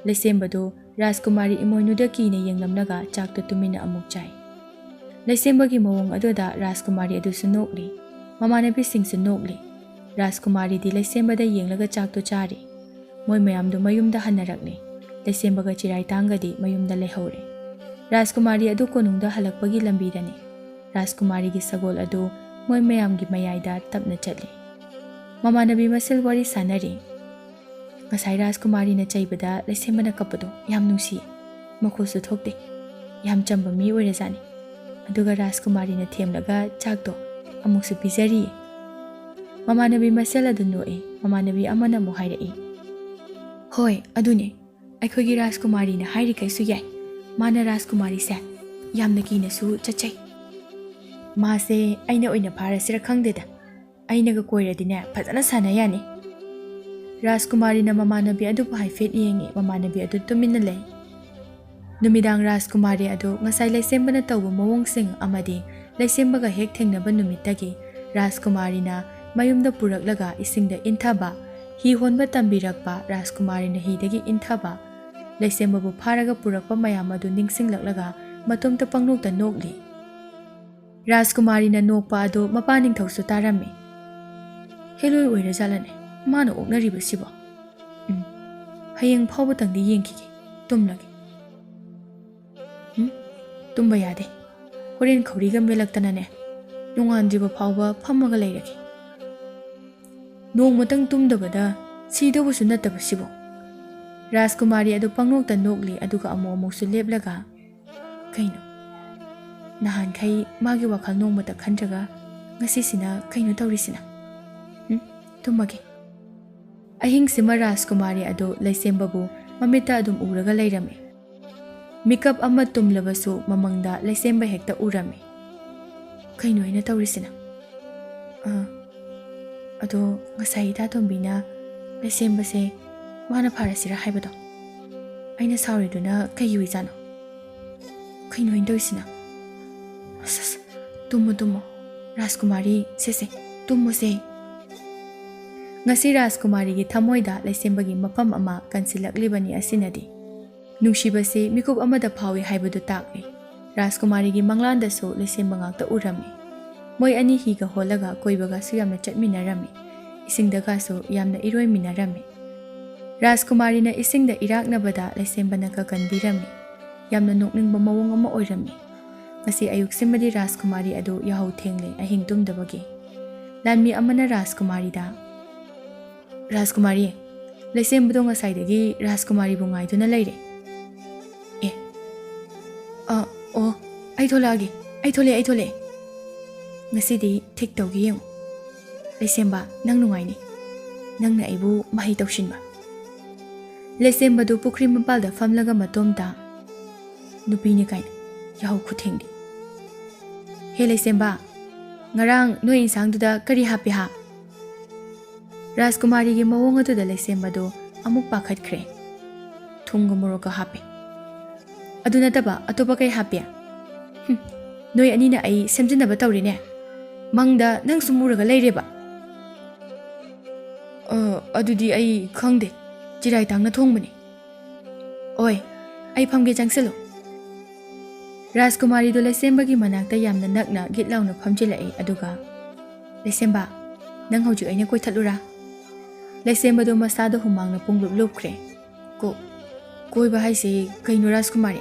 ꯂꯩꯁꯦꯝꯕꯗꯨ ꯔꯥꯖꯀꯨꯃꯥꯔꯤ ꯏꯃꯣꯏꯅꯨꯗ ꯀꯤꯅ ꯌꯦꯡꯂꯝꯂꯒ ꯆꯥꯛꯇꯨ ꯇꯨꯃꯤꯟꯅ ꯑꯃꯨꯛ ꯆꯥꯏ꯫ ꯂꯩꯁꯦꯝꯕꯒꯤ ꯃꯑꯣꯡ ꯑꯗꯨꯗ ꯔꯥꯖꯀꯨꯃꯥꯔꯤ ꯑꯗꯨꯁꯨ ꯅꯣꯛꯂꯤ꯫ ꯃꯃꯥꯟꯅꯕꯤꯁꯤꯡꯁꯨ ꯅꯣꯛꯂꯤ꯫ ꯔꯥꯖꯀꯨꯃꯥꯔꯤꯗꯤ ꯂꯩꯁꯦꯝꯕꯗ ꯌꯦꯡꯂꯒ ꯆꯥꯛꯇꯨ ꯆꯥꯔꯤ꯫ ꯃꯣꯏ ꯃꯌꯥꯝꯗꯨ ꯃꯌꯨꯝꯗ ꯍꯟꯅꯔꯛꯂꯤ꯫ ꯂꯩꯁꯦꯝꯕꯒ ꯆꯤꯔꯥꯏꯇꯥꯡꯒꯗꯤ ꯃꯌꯨꯝꯗ ꯂꯩꯍꯧꯔꯦ꯫ ꯔꯥꯖꯀꯨꯃꯥꯔꯤ ꯑꯗꯨ ꯀꯣꯅꯨꯡꯗ ꯍꯜꯂꯛꯄꯒꯤ ꯂꯝꯕꯤꯗꯅꯤ꯫ ꯔꯥꯖꯀꯨꯃꯥꯔꯤꯒꯤ ꯁꯒꯣꯜ ꯑꯗꯨ ꯃꯣꯏ ꯃꯌꯥꯝꯒꯤ ꯃꯌꯥꯏꯗ ꯇꯞꯅ ꯆꯠꯂꯤ꯫ ꯃꯃꯥꯟꯅꯕꯤ ꯃꯁꯦꯜ ꯋꯥꯔꯤ ꯁꯥꯅꯔꯤ꯫ ꯉꯁꯥꯏ ꯔꯥꯖꯀꯨꯃꯥꯔꯤꯅ ꯆꯩꯕꯗ ꯂꯩꯁꯦꯝꯕꯅ ꯀꯞꯄꯗꯣ ꯌꯥꯝ ꯅꯨꯡꯁꯤꯌꯦ꯫ ꯃꯈꯣꯜꯁꯨ ꯊꯣꯛꯇꯦ꯫ ꯌꯥꯝ ꯆꯝꯕ ꯃꯤ ꯑꯣꯏꯔꯖꯥꯠꯅꯤ꯫ ꯑꯗꯨꯒ ꯔꯥꯖꯀꯨꯃꯥꯔꯤꯅ ꯊꯦꯝꯂꯒ ꯆꯥꯛꯇꯣ ꯑꯃꯨꯛꯁꯨ ꯄꯤꯖꯔꯤꯌꯦ꯫ ꯃꯃꯥꯟꯅꯕꯤ ꯃꯁꯦꯜ ꯑꯗꯨ ꯅꯣꯛꯏ꯫ ꯃꯃꯥꯟꯅꯕꯤ ꯑꯃꯅ ꯑꯃꯨꯛ ꯍꯥꯏꯔꯛꯏ, "ꯍꯣꯏ, ꯑꯗꯨꯅꯦ꯫ ꯑꯩꯈꯣꯏꯒꯤ ꯔꯥꯖꯀꯨꯃꯥꯔꯤꯅ ꯍꯥꯏꯔꯤꯈꯩꯁꯨ ꯌꯥꯏ꯫ ꯃꯥꯅ ꯔꯥꯖꯀꯨꯃꯥꯔꯤꯁꯦ ꯌꯥꯝꯅ ꯀꯤꯅꯁꯨ ꯆꯠꯆꯩ꯫ ꯃꯥꯁꯦ ꯑꯩꯅ ꯑꯣꯏꯅ ꯐꯥꯔꯁꯤꯔ ꯈꯪꯗꯦꯗ꯫ ꯑꯩꯅꯒ ꯀꯣꯏꯔꯗꯤꯅꯦ, ꯐꯖꯅ ꯁꯥꯟꯅ ꯌꯥꯅꯤ꯫" ꯔꯥꯖꯀꯨꯃꯥꯔꯤꯅ ꯃꯃꯥꯟꯅꯕꯤ ꯑꯗꯨꯕꯨ ꯍꯥꯏꯐꯦꯠ ꯌꯦꯡꯉꯤ꯫ ꯃꯃꯥꯟꯅꯕꯤ ꯑꯗꯨ ꯇꯨꯃꯤꯟꯅ ꯂꯩ꯫ ꯅꯨꯃꯤꯗꯥꯡ ꯔꯥꯖꯀꯨꯃꯥꯔꯤ ꯑꯗꯨ ꯉꯁꯥꯏ ꯂꯩꯁꯦꯝꯕꯅ ꯇꯧꯕ ꯃꯑꯣꯡꯁꯤꯡ ꯑꯃꯗꯤ ꯂꯩꯁꯦꯝꯕꯒ ꯍꯦꯛ ꯊꯦꯡꯅꯕ ꯅꯨꯃꯤꯠꯇꯒꯤ ꯔꯥꯖꯀꯨꯃꯥꯔꯤꯅ ꯃꯌꯨꯝꯗ ꯄꯨꯔꯛꯂꯒ ꯏꯁꯤꯡꯗ ꯏꯟꯊꯕ, ꯍꯤ ꯍꯣꯟꯕ ꯇꯝꯕꯤꯔꯛꯄ, ꯔꯥꯖꯀꯨꯃꯥꯔꯤꯅ ꯍꯤꯗꯒꯤ ꯏꯟꯊꯕ, ꯂꯩꯁꯦꯝꯕꯕꯨ ꯐꯥꯔꯒ ꯄꯨꯔꯛꯄ ꯃꯌꯥꯝ ꯑꯗꯨ ꯅꯤꯡꯁꯤꯡꯂꯛꯂꯒ ꯃꯇꯣꯝꯇ ꯄꯪꯅꯣꯛꯇ ꯅꯣꯛꯂꯤ꯫ ꯔꯥꯖꯀꯨꯃꯥꯔꯤꯅ ꯅꯣꯛꯄ ꯑꯗꯨ ꯃꯄꯥ ꯅꯤꯡꯊꯧꯁꯨ ꯇꯥꯔꯝꯃꯤ꯫ "ꯍꯦꯂꯣꯏ ꯑꯣꯏꯔꯖꯥꯠꯂꯅꯦ ꯃꯥꯅ ꯑꯣꯛꯅꯔꯤꯕꯁꯤꯕꯣ? ꯎꯝ, ꯍꯌꯦꯡ ꯐꯥꯎꯕꯇꯪꯗꯤ ꯌꯦꯡꯈꯤꯒꯦ꯫ ꯇꯨꯝꯂꯒꯦ꯫" ꯎꯝ, ꯇꯨꯝꯕ ꯌꯥꯗꯦ꯫ ꯍꯣꯔꯦꯟ ꯈꯧꯔꯤꯒ ꯃꯦꯜꯂꯛꯇꯅꯅꯦ, ꯅꯣꯡꯉꯥꯟꯗ꯭ꯔꯤꯕ ꯐꯥꯎꯕ ꯐꯝꯃꯒ ꯂꯩꯔꯒꯦ꯫ ꯅꯣꯡꯃꯇꯪ ꯇꯨꯝꯗꯕꯗ ꯁꯤꯗꯧꯕꯁꯨ ꯅꯠꯇꯕꯁꯤꯕꯨ꯫ ꯔꯥꯖꯀꯨꯃꯥꯔꯤ ꯑꯗꯨ ꯄꯪꯅꯣꯛꯇ ꯅꯣꯛꯂꯤ, ꯑꯗꯨꯒ ꯑꯃꯨꯛ ꯑꯃꯨꯛꯁꯨ ꯂꯦꯞꯂꯒ, "ꯀꯩꯅꯣ? ꯅꯍꯥꯟꯈꯩ ꯃꯥꯒꯤ ꯋꯥꯈꯜ ꯅꯣꯡꯃꯇ ꯈꯟꯗ꯭ꯔꯒ ꯉꯁꯤꯁꯤꯅ ꯀꯩꯅꯣ ꯇꯧꯔꯤꯁꯤꯅ? ꯎꯝ, ꯇꯨꯝꯃꯒꯦ꯫" ꯑꯍꯤꯡꯁꯤꯃ ꯔꯥꯖꯀꯨꯃꯥꯔꯤ ꯑꯗꯨ ꯂꯩꯁꯦꯝꯕꯕꯨ ꯃꯃꯤꯠꯇ ꯑꯗꯨꯝ ꯎꯔꯒ ꯂꯩꯔꯝꯃꯤ꯫ ꯃꯤꯀꯞ ꯑꯃ ꯇꯨꯝꯂꯕꯁꯨ ꯃꯃꯪꯗ ꯂꯩꯁꯦꯝꯕ ꯍꯦꯛꯇ ꯎꯔꯝꯃꯤ꯫ "ꯀꯩꯅꯣ ꯑꯩꯅ ꯇꯧꯔꯤꯁꯤꯅ? ꯑ, ꯑꯗꯣ ꯉꯁꯥꯏ ꯏꯇꯥ ꯇꯣꯝꯕꯤꯅ ꯂꯩꯁꯦꯝꯕꯁꯦ ꯃꯥꯅ ꯐꯥꯔꯁꯤꯔ ꯍꯥꯏꯕꯗꯣ, ꯑꯩꯅ ꯁꯥꯎꯔꯤꯗꯨꯅ ꯀꯩꯒꯤ ꯑꯣꯏꯖꯥꯠꯅꯣ? ꯀꯩꯅꯣ ꯑꯩꯅ ꯇꯧꯔꯤꯁꯤꯅ? ꯑꯁ, ꯑꯁ, ꯇꯨꯝꯃꯣ, ꯇꯨꯝꯃꯣ꯫ ꯔꯥꯖꯀꯨꯃꯥꯔꯤ, ꯁꯦ, ꯁꯦ, ꯇꯨꯝꯃꯣꯁꯦ꯫" ꯉꯁꯤ ꯔꯥꯖꯀꯨꯃꯥꯔꯤꯒꯤ ꯊꯃꯣꯏꯗ ꯂꯩꯁꯦꯝꯕꯒꯤ ꯃꯐꯝ ꯑꯃ ꯀꯟꯁꯤꯜꯂꯛꯂꯤꯕꯅꯤ꯫ ꯑꯁꯤꯅꯗꯤ ꯅꯨꯡꯁꯤꯕꯁꯤ ꯃꯤꯀꯨꯞ ꯑꯃꯗ ꯐꯥꯎꯏ ꯍꯥꯏꯕꯗꯨ ꯇꯥꯛꯂꯤ꯫ ꯔꯥꯖꯀꯨꯃꯥꯔꯤꯒꯤ ꯃꯪꯂꯥꯟꯗꯁꯨ ꯂꯩꯁꯦꯝꯕ ꯉꯥꯛꯇ ꯎꯔꯝꯃꯤ꯫ ꯃꯣꯏ ꯑꯅꯤ ꯍꯤꯒ ꯍꯣꯜꯂꯒ ꯀꯣꯏꯕꯒꯁꯨ ꯌꯥꯝꯅ ꯆꯠꯃꯤꯟꯅꯔꯝꯃꯤ꯫ ꯏꯁꯤꯡꯗꯒꯁꯨ ꯌꯥꯝꯅ ꯏꯔꯣꯏꯃꯤꯟꯅꯔꯝꯃꯤ꯫ ꯔꯥꯖꯀꯨꯃꯥꯔꯤꯅ ꯏꯁꯤꯡꯗ ꯏꯔꯥꯛꯅꯕꯗ ꯂꯩꯁꯦꯝꯕꯅ ꯀꯀꯟꯕꯤꯔꯝꯃꯤ꯫ ꯌꯥꯝꯅ ꯅꯣꯛꯅꯤꯡꯕ ꯃꯑꯣꯡ ꯑꯃ ꯑꯣꯏꯔꯝꯃꯤ꯫ ꯉꯁꯤ ꯑꯌꯨꯛꯁꯤꯃꯗꯤ ꯔꯥꯖꯀꯨꯃꯥꯔꯤ ꯑꯗꯨ ꯌꯥꯍꯧ ꯊꯦꯡꯂꯦ, ꯑꯍꯤꯡ ꯇꯨꯝꯗꯕꯒꯤ꯫ ꯂꯥꯟꯃꯤ ꯑꯃꯅ ꯔꯥꯖꯀꯨꯃꯥꯔꯤꯗ, "ꯔꯥꯖꯀꯨꯃꯥꯔꯤ, ꯂꯩꯁꯦꯝꯕꯗꯣ ꯉꯁꯥꯏꯗꯒꯤ ꯔꯥꯖꯀꯨꯃꯥꯔꯤꯕꯨ ꯉꯥꯏꯗꯨꯅ ꯂꯩꯔꯦ꯫ ꯑꯦ, ꯑ, ꯑꯣ, ꯑꯩ ꯊꯣꯛꯂꯛꯑꯒꯦ, ꯑꯩ ꯊꯣꯛꯂꯛꯑꯦ, ꯑꯩ ꯊꯣꯛꯂꯛꯑꯦ꯫ ꯉꯁꯤꯗꯤ ꯊꯦꯛ ꯇꯧꯒꯦ ꯌꯦꯡꯉꯨ꯫ ꯂꯩꯁꯦꯝꯕ, ꯅꯪ ꯅꯨꯡꯉꯥꯏꯅꯤ꯫ ꯅꯪꯅ ꯑꯩꯕꯨ ꯃꯍꯩ ꯇꯧꯁꯤꯟꯕ꯫ ꯂꯩꯁꯦꯝꯕꯗꯨ ꯄꯨꯈ꯭ꯔꯤ ꯃꯄꯥꯜꯗ ꯐꯝꯂꯒ ꯃꯇꯣꯝꯇ ꯅꯨꯄꯤꯅꯤ ꯀꯥꯏꯅ ꯌꯥꯍꯧ ꯈꯨꯊꯦꯡꯗꯤ꯫ ꯍꯦ ꯂꯩꯁꯦꯝꯕ, ꯉꯔꯥꯡ ꯅꯣꯏ ꯏꯟꯁꯥꯡꯗꯨꯗ ꯀꯔꯤ ꯍꯥꯞꯄꯤ ꯍꯥ? ꯔꯥꯖꯀꯨꯃꯥꯔꯤꯒꯤ ꯃꯑꯣꯡ ꯑꯗꯨꯗ ꯂꯩꯁꯦꯝꯕꯗꯨ ꯑꯃꯨꯛ ꯄꯥꯈꯠꯈ꯭ꯔꯦ꯫ ꯊꯨꯝꯒ ꯃꯣꯔꯣꯛꯀ ꯍꯥꯞꯄꯦ꯫ ꯑꯗꯨ ꯅꯠꯇꯕ ꯑꯇꯣꯞꯄ ꯀꯩ ꯍꯥꯞꯄꯤ? ꯍꯨꯝ, ꯅꯣꯏ ꯑꯅꯤꯅ ꯑꯩ ꯁꯦꯝꯖꯤꯟꯅꯕ ꯇꯧꯔꯤꯅꯦ꯫ ꯃꯪꯗ ꯅꯪ ꯁꯨꯝ ꯎꯔꯒ ꯂꯩꯔꯦꯕ꯫ ꯑ, ꯑꯗꯨꯗꯤ ꯑꯩ ꯈꯪꯗꯦ꯫ ꯆꯤꯔꯥꯏ ꯇꯥꯡꯅ ꯊꯣꯡꯕꯅꯤ꯫ ꯑꯣꯏ, ꯑꯩ ꯐꯝꯒꯦ, ꯆꯪꯁꯤꯜꯂꯨ꯫ ꯔꯥꯖꯀꯨꯃꯥꯔꯤꯗꯨ ꯂꯩꯁꯦꯝꯕꯒꯤ ꯃꯅꯥꯛꯇ ꯌꯥꯝꯅ ꯅꯛꯅ ꯒꯤꯠ ꯂꯥꯎꯅ ꯐꯝꯖꯤꯜꯂꯛꯏ, ꯑꯗꯨꯒ, "ꯂꯩꯁꯦꯝꯕ, ꯅꯪ ꯍꯧꯖꯤꯛ ꯑꯩꯅ ꯀꯣꯏꯊꯠꯂꯨꯔꯥ?" ꯂꯩꯁꯦꯝꯕꯗꯨ ꯃꯁꯥꯗ ꯍꯨꯃꯥꯡꯅ ꯄꯨꯡꯂꯨꯞ ꯂꯨꯞꯈ꯭ꯔꯦ꯫ "ꯀꯣ-, ꯀꯣꯏꯕ ꯍꯥꯏꯁꯦ ꯀꯩꯅꯣ ꯔꯥꯖꯀꯨꯃꯥꯔꯤ?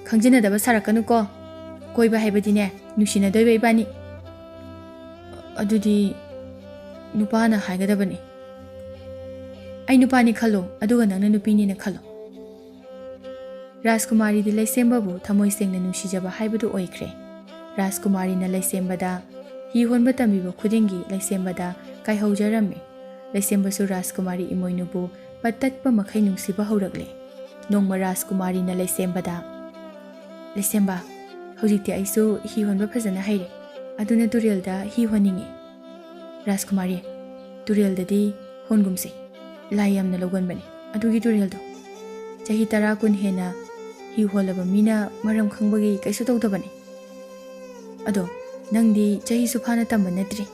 ꯈꯪꯖꯤꯟꯅꯗꯕ ꯁꯥꯔꯛꯀꯅꯨꯀꯣ꯫ ꯀꯣꯏꯕ ꯍꯥꯏꯕꯗꯤꯅꯦ, ꯅꯨꯡꯁꯤꯅꯗꯣꯏꯕ ꯏꯕꯥꯅꯤ꯫ ꯑꯗꯨꯗꯤ ꯅꯨꯄꯥꯅ ꯍꯥꯏꯒꯗꯕꯅꯤ꯫ ꯑꯩ ꯅꯨꯄꯥꯅꯤ ꯈꯜꯂꯣ, ꯑꯗꯨꯒ ꯅꯪꯅ ꯅꯨꯄꯤꯅꯦꯅ ꯈꯜꯂꯣ꯫" ꯔꯥꯖꯀꯨꯃꯥꯔꯤꯗꯤ ꯂꯩꯁꯦꯝꯕꯕꯨ ꯊꯃꯣꯏ ꯁꯦꯡꯅ ꯅꯨꯡꯁꯤꯖꯕ ꯍꯥꯏꯕꯗꯨ ꯑꯣꯏꯈ꯭ꯔꯦ꯫ ꯔꯥꯖꯀꯨꯃꯥꯔꯤꯅ ꯂꯩꯁꯦꯝꯕꯗ ꯍꯤ ꯍꯣꯟꯕ ꯇꯝꯕꯤꯕ ꯈꯨꯗꯤꯡꯒꯤ ꯂꯩꯁꯦꯝꯕꯗ ꯀꯥꯏꯍꯧꯖꯔꯝꯃꯤ꯫ ꯂꯩꯁꯦꯝꯕꯁꯨ ꯔꯥꯖꯀꯨꯃꯥꯔꯤ ꯏꯃꯣꯏꯅꯨꯕꯨ ꯄꯠ ꯇꯠꯄ ꯃꯈꯩ ꯅꯨꯡꯁꯤꯕ ꯍꯧꯔꯛꯂꯦ꯫ ꯅꯣꯡꯃ ꯔꯥꯖꯀꯨꯃꯥꯔꯤꯅ ꯂꯩꯁꯦꯝꯕꯗ, "ꯂꯩꯁꯦꯝꯕ, ꯍꯧꯖꯤꯛꯇꯤ ꯑꯩꯁꯨ ꯍꯤ ꯍꯣꯟꯕ ꯐꯖꯅ ꯍꯩꯔꯦ, ꯑꯗꯨꯅ ꯇꯨꯔꯦꯜꯗ ꯍꯤ ꯍꯣꯟꯅꯤꯡꯉꯤ꯫" ꯔꯥꯖꯀꯨꯃꯥꯔꯤ, "ꯇꯨꯔꯦꯜꯗꯗꯤ ꯍꯣꯟꯒꯨꯝꯁꯤ꯫ ꯂꯥꯏ ꯌꯥꯝꯅ ꯂꯧꯒꯟꯕꯅꯤ ꯑꯗꯨꯒꯤ ꯇꯨꯔꯦꯜꯗꯣ꯫ ꯆꯍꯤ ꯇꯔꯥ ꯀꯨꯟ ꯍꯦꯟꯅ ꯍꯤ ꯍꯣꯜꯂꯕ ꯃꯤꯅ ꯃꯔꯝ ꯈꯪꯕꯒꯤ ꯀꯩꯁꯨ ꯇꯧꯗꯕꯅꯤ꯫ ꯑꯗꯣ ꯅꯪꯗꯤ ꯆꯍꯤꯁꯨ ꯐꯥꯅ ꯇꯝꯕ ꯅꯠꯇ꯭ꯔꯤ꯫"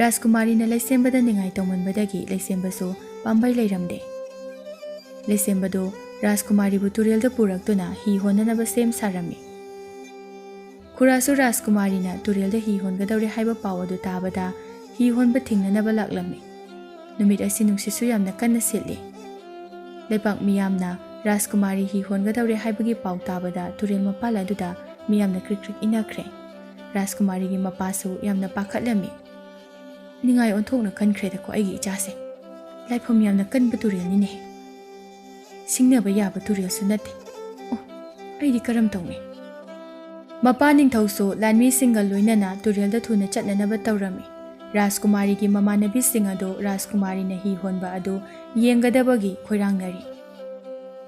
ꯔꯥꯖꯀꯨꯃꯥꯔꯤꯅ ꯂꯩꯁꯦꯝꯕꯗ ꯅꯤꯡꯉꯥꯏ ꯇꯧꯃꯟꯕꯗꯒꯤ ꯂꯩꯁꯦꯝꯕꯁꯨ ꯄꯥꯝꯕꯩ ꯂꯩꯔꯝꯗꯦ꯫ ꯂꯩꯁꯦꯝꯕꯗꯨ ꯔꯥꯖꯀꯨꯃꯥꯔꯤꯕꯨ ꯇꯨꯔꯦꯜꯗ ꯄꯨꯔꯛꯇꯨꯅ ꯍꯤ ꯍꯣꯟꯅꯅꯕ ꯁꯦꯝ ꯁꯥꯔꯝꯃꯤ꯫ ꯈꯨꯔꯥꯁꯨ ꯔꯥꯖꯀꯨꯃꯥꯔꯤꯅ ꯇꯨꯔꯦꯜꯗ ꯍꯤ ꯍꯣꯟꯒꯗꯧꯔꯦ ꯍꯥꯏꯕ ꯄꯥꯎ ꯑꯗꯨ ꯇꯥꯕꯗ ꯍꯤ ꯍꯣꯟꯕ ꯊꯤꯡꯅꯅꯕ ꯂꯥꯛꯂꯝꯃꯤ꯫ ꯅꯨꯃꯤꯠ ꯑꯁꯤ ꯅꯨꯡꯁꯤꯠꯁꯨ ꯌꯥꯝꯅ ꯀꯟꯅ ꯁꯤꯠꯂꯤ꯫ ꯂꯩꯄꯥꯛ ꯃꯤꯌꯥꯝꯅ ꯔꯥꯖꯀꯨꯃꯥꯔꯤ ꯍꯤ ꯍꯣꯟꯒꯗꯧꯔꯦ ꯍꯥꯏꯕꯒꯤ ꯄꯥꯎ ꯇꯥꯕꯗ ꯇꯨꯔꯦꯜ ꯃꯄꯥꯜ ꯑꯗꯨꯗ ꯃꯤꯌꯥꯝꯅ ꯀ꯭ꯔꯤꯛ ꯀ꯭ꯔꯤꯛ ꯏꯟꯅꯈ꯭ꯔꯦ꯫ ꯔꯥꯖꯀꯨꯃꯥꯔꯤꯒꯤ ꯃꯄꯥꯁꯨ ꯌꯥꯝꯅ ꯄꯥꯈꯠꯂꯝꯃꯤ꯫ "ꯅꯤꯡꯉꯥꯏ ꯑꯣꯟꯊꯣꯛꯅ ꯀꯟꯈ꯭ꯔꯦꯗꯀꯣ ꯑꯩꯒꯤ ꯏꯆꯥꯁꯦ꯫ ꯂꯥꯏꯐꯝ ꯌꯥꯝꯅ ꯀꯟꯕ ꯇꯨꯔꯦꯜꯅꯤꯅꯦ꯫ ꯁꯤꯡꯅꯕ ꯌꯥꯕ ꯇꯨꯔꯦꯜꯁꯨ ꯅꯠꯇꯦ꯫ ꯑꯣ, ꯑꯩꯗꯤ ꯀꯔꯝ ꯇꯧꯅꯤ? ꯃꯄꯥ ꯅꯤꯡꯊꯧꯁꯨ ꯂꯥꯟꯃꯤꯁꯤꯡꯒ ꯂꯣꯏꯅꯅ ꯇꯨꯔꯦꯜꯗ ꯊꯨꯅ ꯆꯠꯅꯅꯕ ꯇꯧꯔꯝꯃꯤ꯫ ꯔꯥꯖꯀꯨꯃꯥꯔꯤꯒꯤ ꯃꯃꯥꯟꯅꯕꯤꯁꯤꯡ ꯑꯗꯨ ꯔꯥꯖꯀꯨꯃꯥꯔꯤꯅ ꯍꯤ ꯍꯣꯟꯕ ꯑꯗꯨ ꯌꯦꯡꯒꯗꯕꯒꯤ ꯈꯣꯏꯔꯥꯡꯅꯔꯤ꯫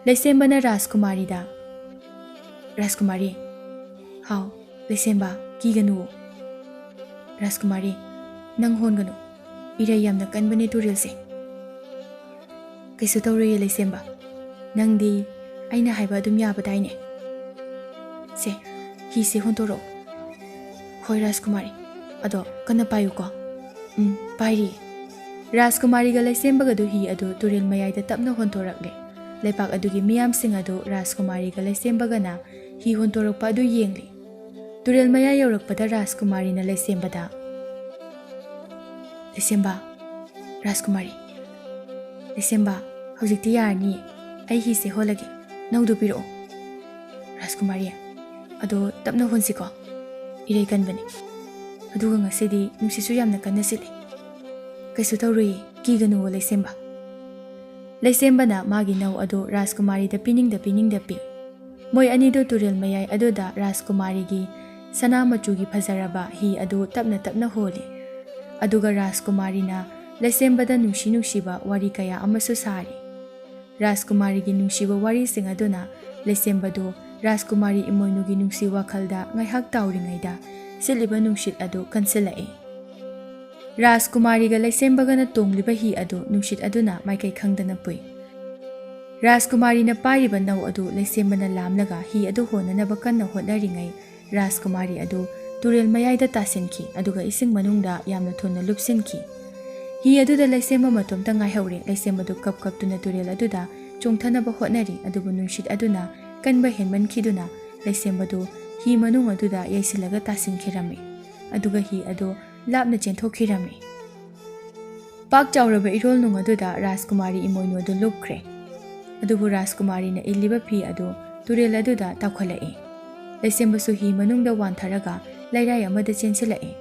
ꯂꯩꯁꯦꯝꯕꯅ ꯔꯥꯖꯀꯨꯃꯥꯔꯤꯗ, "ꯔꯥꯖꯀꯨꯃꯥꯔꯤ!" "ꯍꯥꯎ, ꯂꯩꯁꯦꯝꯕ, ꯀꯤꯒꯅꯨ꯫" "ꯔꯥꯖꯀꯨꯃꯥꯔꯤ, ꯅꯪ ꯍꯣꯟꯒꯅꯨ꯫ ꯏꯔꯩ ꯌꯥꯝꯅ ꯀꯟꯕꯅꯦ ꯇꯨꯔꯦꯜꯁꯦ꯫" "ꯀꯩꯁꯨ ꯇꯧꯔꯣꯏꯌꯦ ꯂꯩꯁꯦꯝꯕ꯫ ꯅꯪꯗꯤ ꯑꯩꯅ ꯍꯥꯏꯕ ꯑꯗꯨꯝ ꯌꯥꯕꯗꯥꯏꯅꯦ? ꯁꯦ, ꯍꯤꯁꯦ ꯍꯣꯟꯇꯣꯔꯛꯑꯣ꯫" "ꯍꯣꯏ ꯔꯥꯖꯀꯨꯃꯥꯔꯤ꯫ ꯑꯗꯣ ꯀꯟꯅ ꯄꯥꯏꯌꯨꯀꯣ꯫" "ꯎꯝ, ꯄꯥꯏꯔꯤꯌꯦ꯫" ꯔꯥꯖꯀꯨꯃꯥꯔꯤꯒ ꯂꯩꯁꯦꯝꯕꯒꯗꯨ ꯍꯤ ꯑꯗꯨ ꯇꯨꯔꯦꯜ ꯃꯌꯥꯏꯗ ꯇꯞꯅ ꯍꯣꯟꯇꯣꯔꯛꯂꯦ꯫ ꯂꯩꯄꯥꯛ ꯑꯗꯨꯒꯤ ꯃꯤꯌꯥꯝꯁꯤꯡ ꯑꯗꯨ ꯔꯥꯖꯀꯨꯃꯥꯔꯤꯒ ꯂꯩꯁꯦꯝꯕꯒꯅ ꯍꯤ ꯍꯣꯟꯇꯣꯔꯛꯄ ꯑꯗꯨ ꯌꯦꯡꯂꯤ꯫ ꯇꯨꯔꯦꯜ ꯃꯌꯥ ꯌꯧꯔꯛꯄꯗ ꯔꯥꯖꯀꯨꯃꯥꯔꯤꯅ ꯂꯩꯁꯦꯝꯕꯗ, "ꯂꯩꯁꯦꯝꯕ, ꯔꯥꯖꯀꯨꯃꯥꯔꯤ, ꯂꯩꯁꯦꯝꯕ, ꯍꯧꯖꯤꯛꯇꯤ ꯌꯥꯔꯅꯤꯌꯦ꯫ ꯑꯩ ꯍꯤꯁꯦ ꯍꯣꯜꯂꯒꯦ꯫ ꯅꯧꯗꯨ ꯄꯤꯔꯛꯑꯣ꯫" "ꯔꯥꯖꯀꯨꯃꯥꯔꯤ, ꯑꯗꯣ ꯇꯞꯅ ꯍꯣꯟꯁꯤꯀꯣ꯫ ꯏꯔꯩ ꯀꯟꯕꯅꯦ꯫ ꯑꯗꯨꯒ ꯉꯁꯤꯗꯤ ꯅꯨꯡꯁꯤꯠꯁꯨ ꯌꯥꯝꯅ ꯀꯟꯅ ꯁꯤꯠꯂꯤ꯫" "ꯀꯩꯁꯨ ꯇꯧꯔꯣꯏꯌꯦ, ꯀꯤꯒꯅꯨꯋꯣ ꯂꯩꯁꯦꯝꯕ꯫" ꯂꯩꯁꯦꯝꯕꯅ ꯃꯥꯒꯤ ꯅꯧ ꯑꯗꯨ ꯔꯥꯖꯀꯨꯃꯥꯔꯤꯗ ꯄꯤꯅꯤꯡꯗ ꯄꯤꯅꯤꯡꯗ ꯄꯤ꯫ ꯃꯣꯏ ꯑꯅꯤꯗꯨ ꯇꯨꯔꯦꯜ ꯃꯌꯥꯏ ꯑꯗꯨꯗ ꯔꯥꯖꯀꯨꯃꯥꯔꯤꯒꯤ ꯁꯅꯥ ꯃꯆꯨꯒꯤ ꯐꯖꯔꯕ ꯍꯤ ꯑꯗꯨ ꯇꯞꯅ ꯇꯞꯅ ꯍꯣꯜꯂꯤ꯫ ꯑꯗꯨꯒ ꯔꯥꯖꯀꯨꯃꯥꯔꯤꯅ ꯂꯩꯁꯦꯝꯕꯗ ꯅꯨꯡꯁꯤ ꯅꯨꯡꯁꯤꯕ ꯋꯥꯔꯤ ꯀꯌꯥ ꯑꯃꯁꯨ ꯁꯥꯔꯤ꯫ ꯔꯥꯖꯀꯨꯃꯥꯔꯤꯒꯤ ꯅꯨꯡꯁꯤꯕ ꯋꯥꯔꯤꯁꯤꯡ ꯑꯗꯨꯅ ꯂꯩꯁꯦꯝꯕꯗꯨ ꯔꯥꯖꯀꯨꯃꯥꯔꯤ ꯏꯃꯣꯏꯅꯨꯒꯤ ꯅꯨꯡꯁꯤ ꯋꯥꯈꯜꯗ ꯉꯥꯏꯍꯥꯛ ꯇꯥꯎꯔꯤꯉꯩꯗ ꯁꯤꯠꯂꯤꯕ ꯅꯨꯡꯁꯤꯠ ꯑꯗꯨ ꯀꯟꯁꯤꯜꯂꯛꯏ꯫ ꯔꯥꯖꯀꯨꯃꯥꯔꯤꯒ ꯂꯩꯁꯦꯝꯕꯒꯅ ꯇꯣꯡꯂꯤꯕ ꯍꯤ ꯑꯗꯨ ꯅꯨꯡꯁꯤꯠ ꯑꯗꯨꯅ ꯃꯥꯏꯀꯩ ꯈꯪꯗꯅ ꯄꯨꯏ꯫ ꯔꯥꯖꯀꯨꯃꯥꯔꯤꯅ ꯄꯥꯏꯔꯤꯕ ꯅꯧ ꯑꯗꯨ ꯂꯩꯁꯦꯝꯕꯅ ꯂꯥꯝꯂꯒ ꯍꯤ ꯑꯗꯨ ꯍꯣꯟꯅꯅꯕ ꯀꯟꯅ ꯍꯣꯠꯅꯔꯤꯉꯩ, ꯔꯥꯖꯀꯨꯃꯥꯔꯤ ꯑꯗꯨ ꯇꯨꯔꯦꯜ ꯃꯌꯥꯏꯗ ꯇꯥꯁꯤꯟꯈꯤ, ꯑꯗꯨꯒ ꯏꯁꯤꯡ ꯃꯅꯨꯡꯗ ꯌꯥꯝꯅ ꯊꯨꯅ ꯂꯨꯞꯁꯤꯟꯈꯤ꯫ ꯍꯤ ꯑꯗꯨꯗ ꯂꯩꯁꯦꯝꯕ ꯃꯇꯣꯝꯇ ꯉꯥꯏꯍꯧꯔꯦ꯫ ꯂꯩꯁꯦꯝꯕꯗꯨ ꯀꯞ ꯀꯞꯇꯨꯅ ꯇꯨꯔꯦꯜ ꯑꯗꯨꯗ ꯆꯣꯡꯊꯅꯕ ꯍꯣꯠꯅꯔꯤ, ꯑꯗꯨꯕꯨ ꯅꯨꯡꯁꯤꯠ ꯑꯗꯨꯅ ꯀꯟꯕ ꯍꯦꯟꯃꯟꯈꯤꯗꯨꯅ ꯂꯩꯁꯦꯝꯕꯗꯨ ꯍꯤ ꯃꯅꯨꯡ ꯑꯗꯨꯗ ꯌꯩꯁꯤꯜꯂꯒ ꯇꯥꯁꯤꯟꯈꯤꯔꯝꯃꯤ, ꯑꯗꯨꯒ ꯍꯤ ꯑꯗꯨ ꯂꯥꯞꯅ ꯆꯦꯟꯊꯣꯛꯈꯤꯔꯝꯃꯤ꯫ ꯄꯥꯛ ꯆꯥꯎꯔꯕ ꯏꯔꯣꯜ ꯅꯨꯡ ꯑꯗꯨꯗ ꯔꯥꯖꯀꯨꯃꯥꯔꯤ ꯏꯃꯣꯏꯅꯨ ꯑꯗꯨ ꯂꯨꯞꯈ꯭ꯔꯦ꯫ ꯑꯗꯨꯕꯨ ꯔꯥꯖꯀꯨꯃꯥꯔꯤꯅ ꯏꯜꯂꯤꯕ ꯐꯤ ꯑꯗꯨ ꯇꯨꯔꯦꯜ ꯑꯗꯨꯗ ꯇꯥꯎꯈꯠꯂꯛꯏ꯫ ꯂꯩꯁꯦꯝꯕꯁꯨ ꯍꯤ ꯃꯅꯨꯡꯗ ꯋꯥꯟꯊꯔꯒ ꯂꯩꯔꯥꯏ ꯑꯃꯗ ꯆꯦꯟꯁꯤꯜꯂꯛꯏ꯫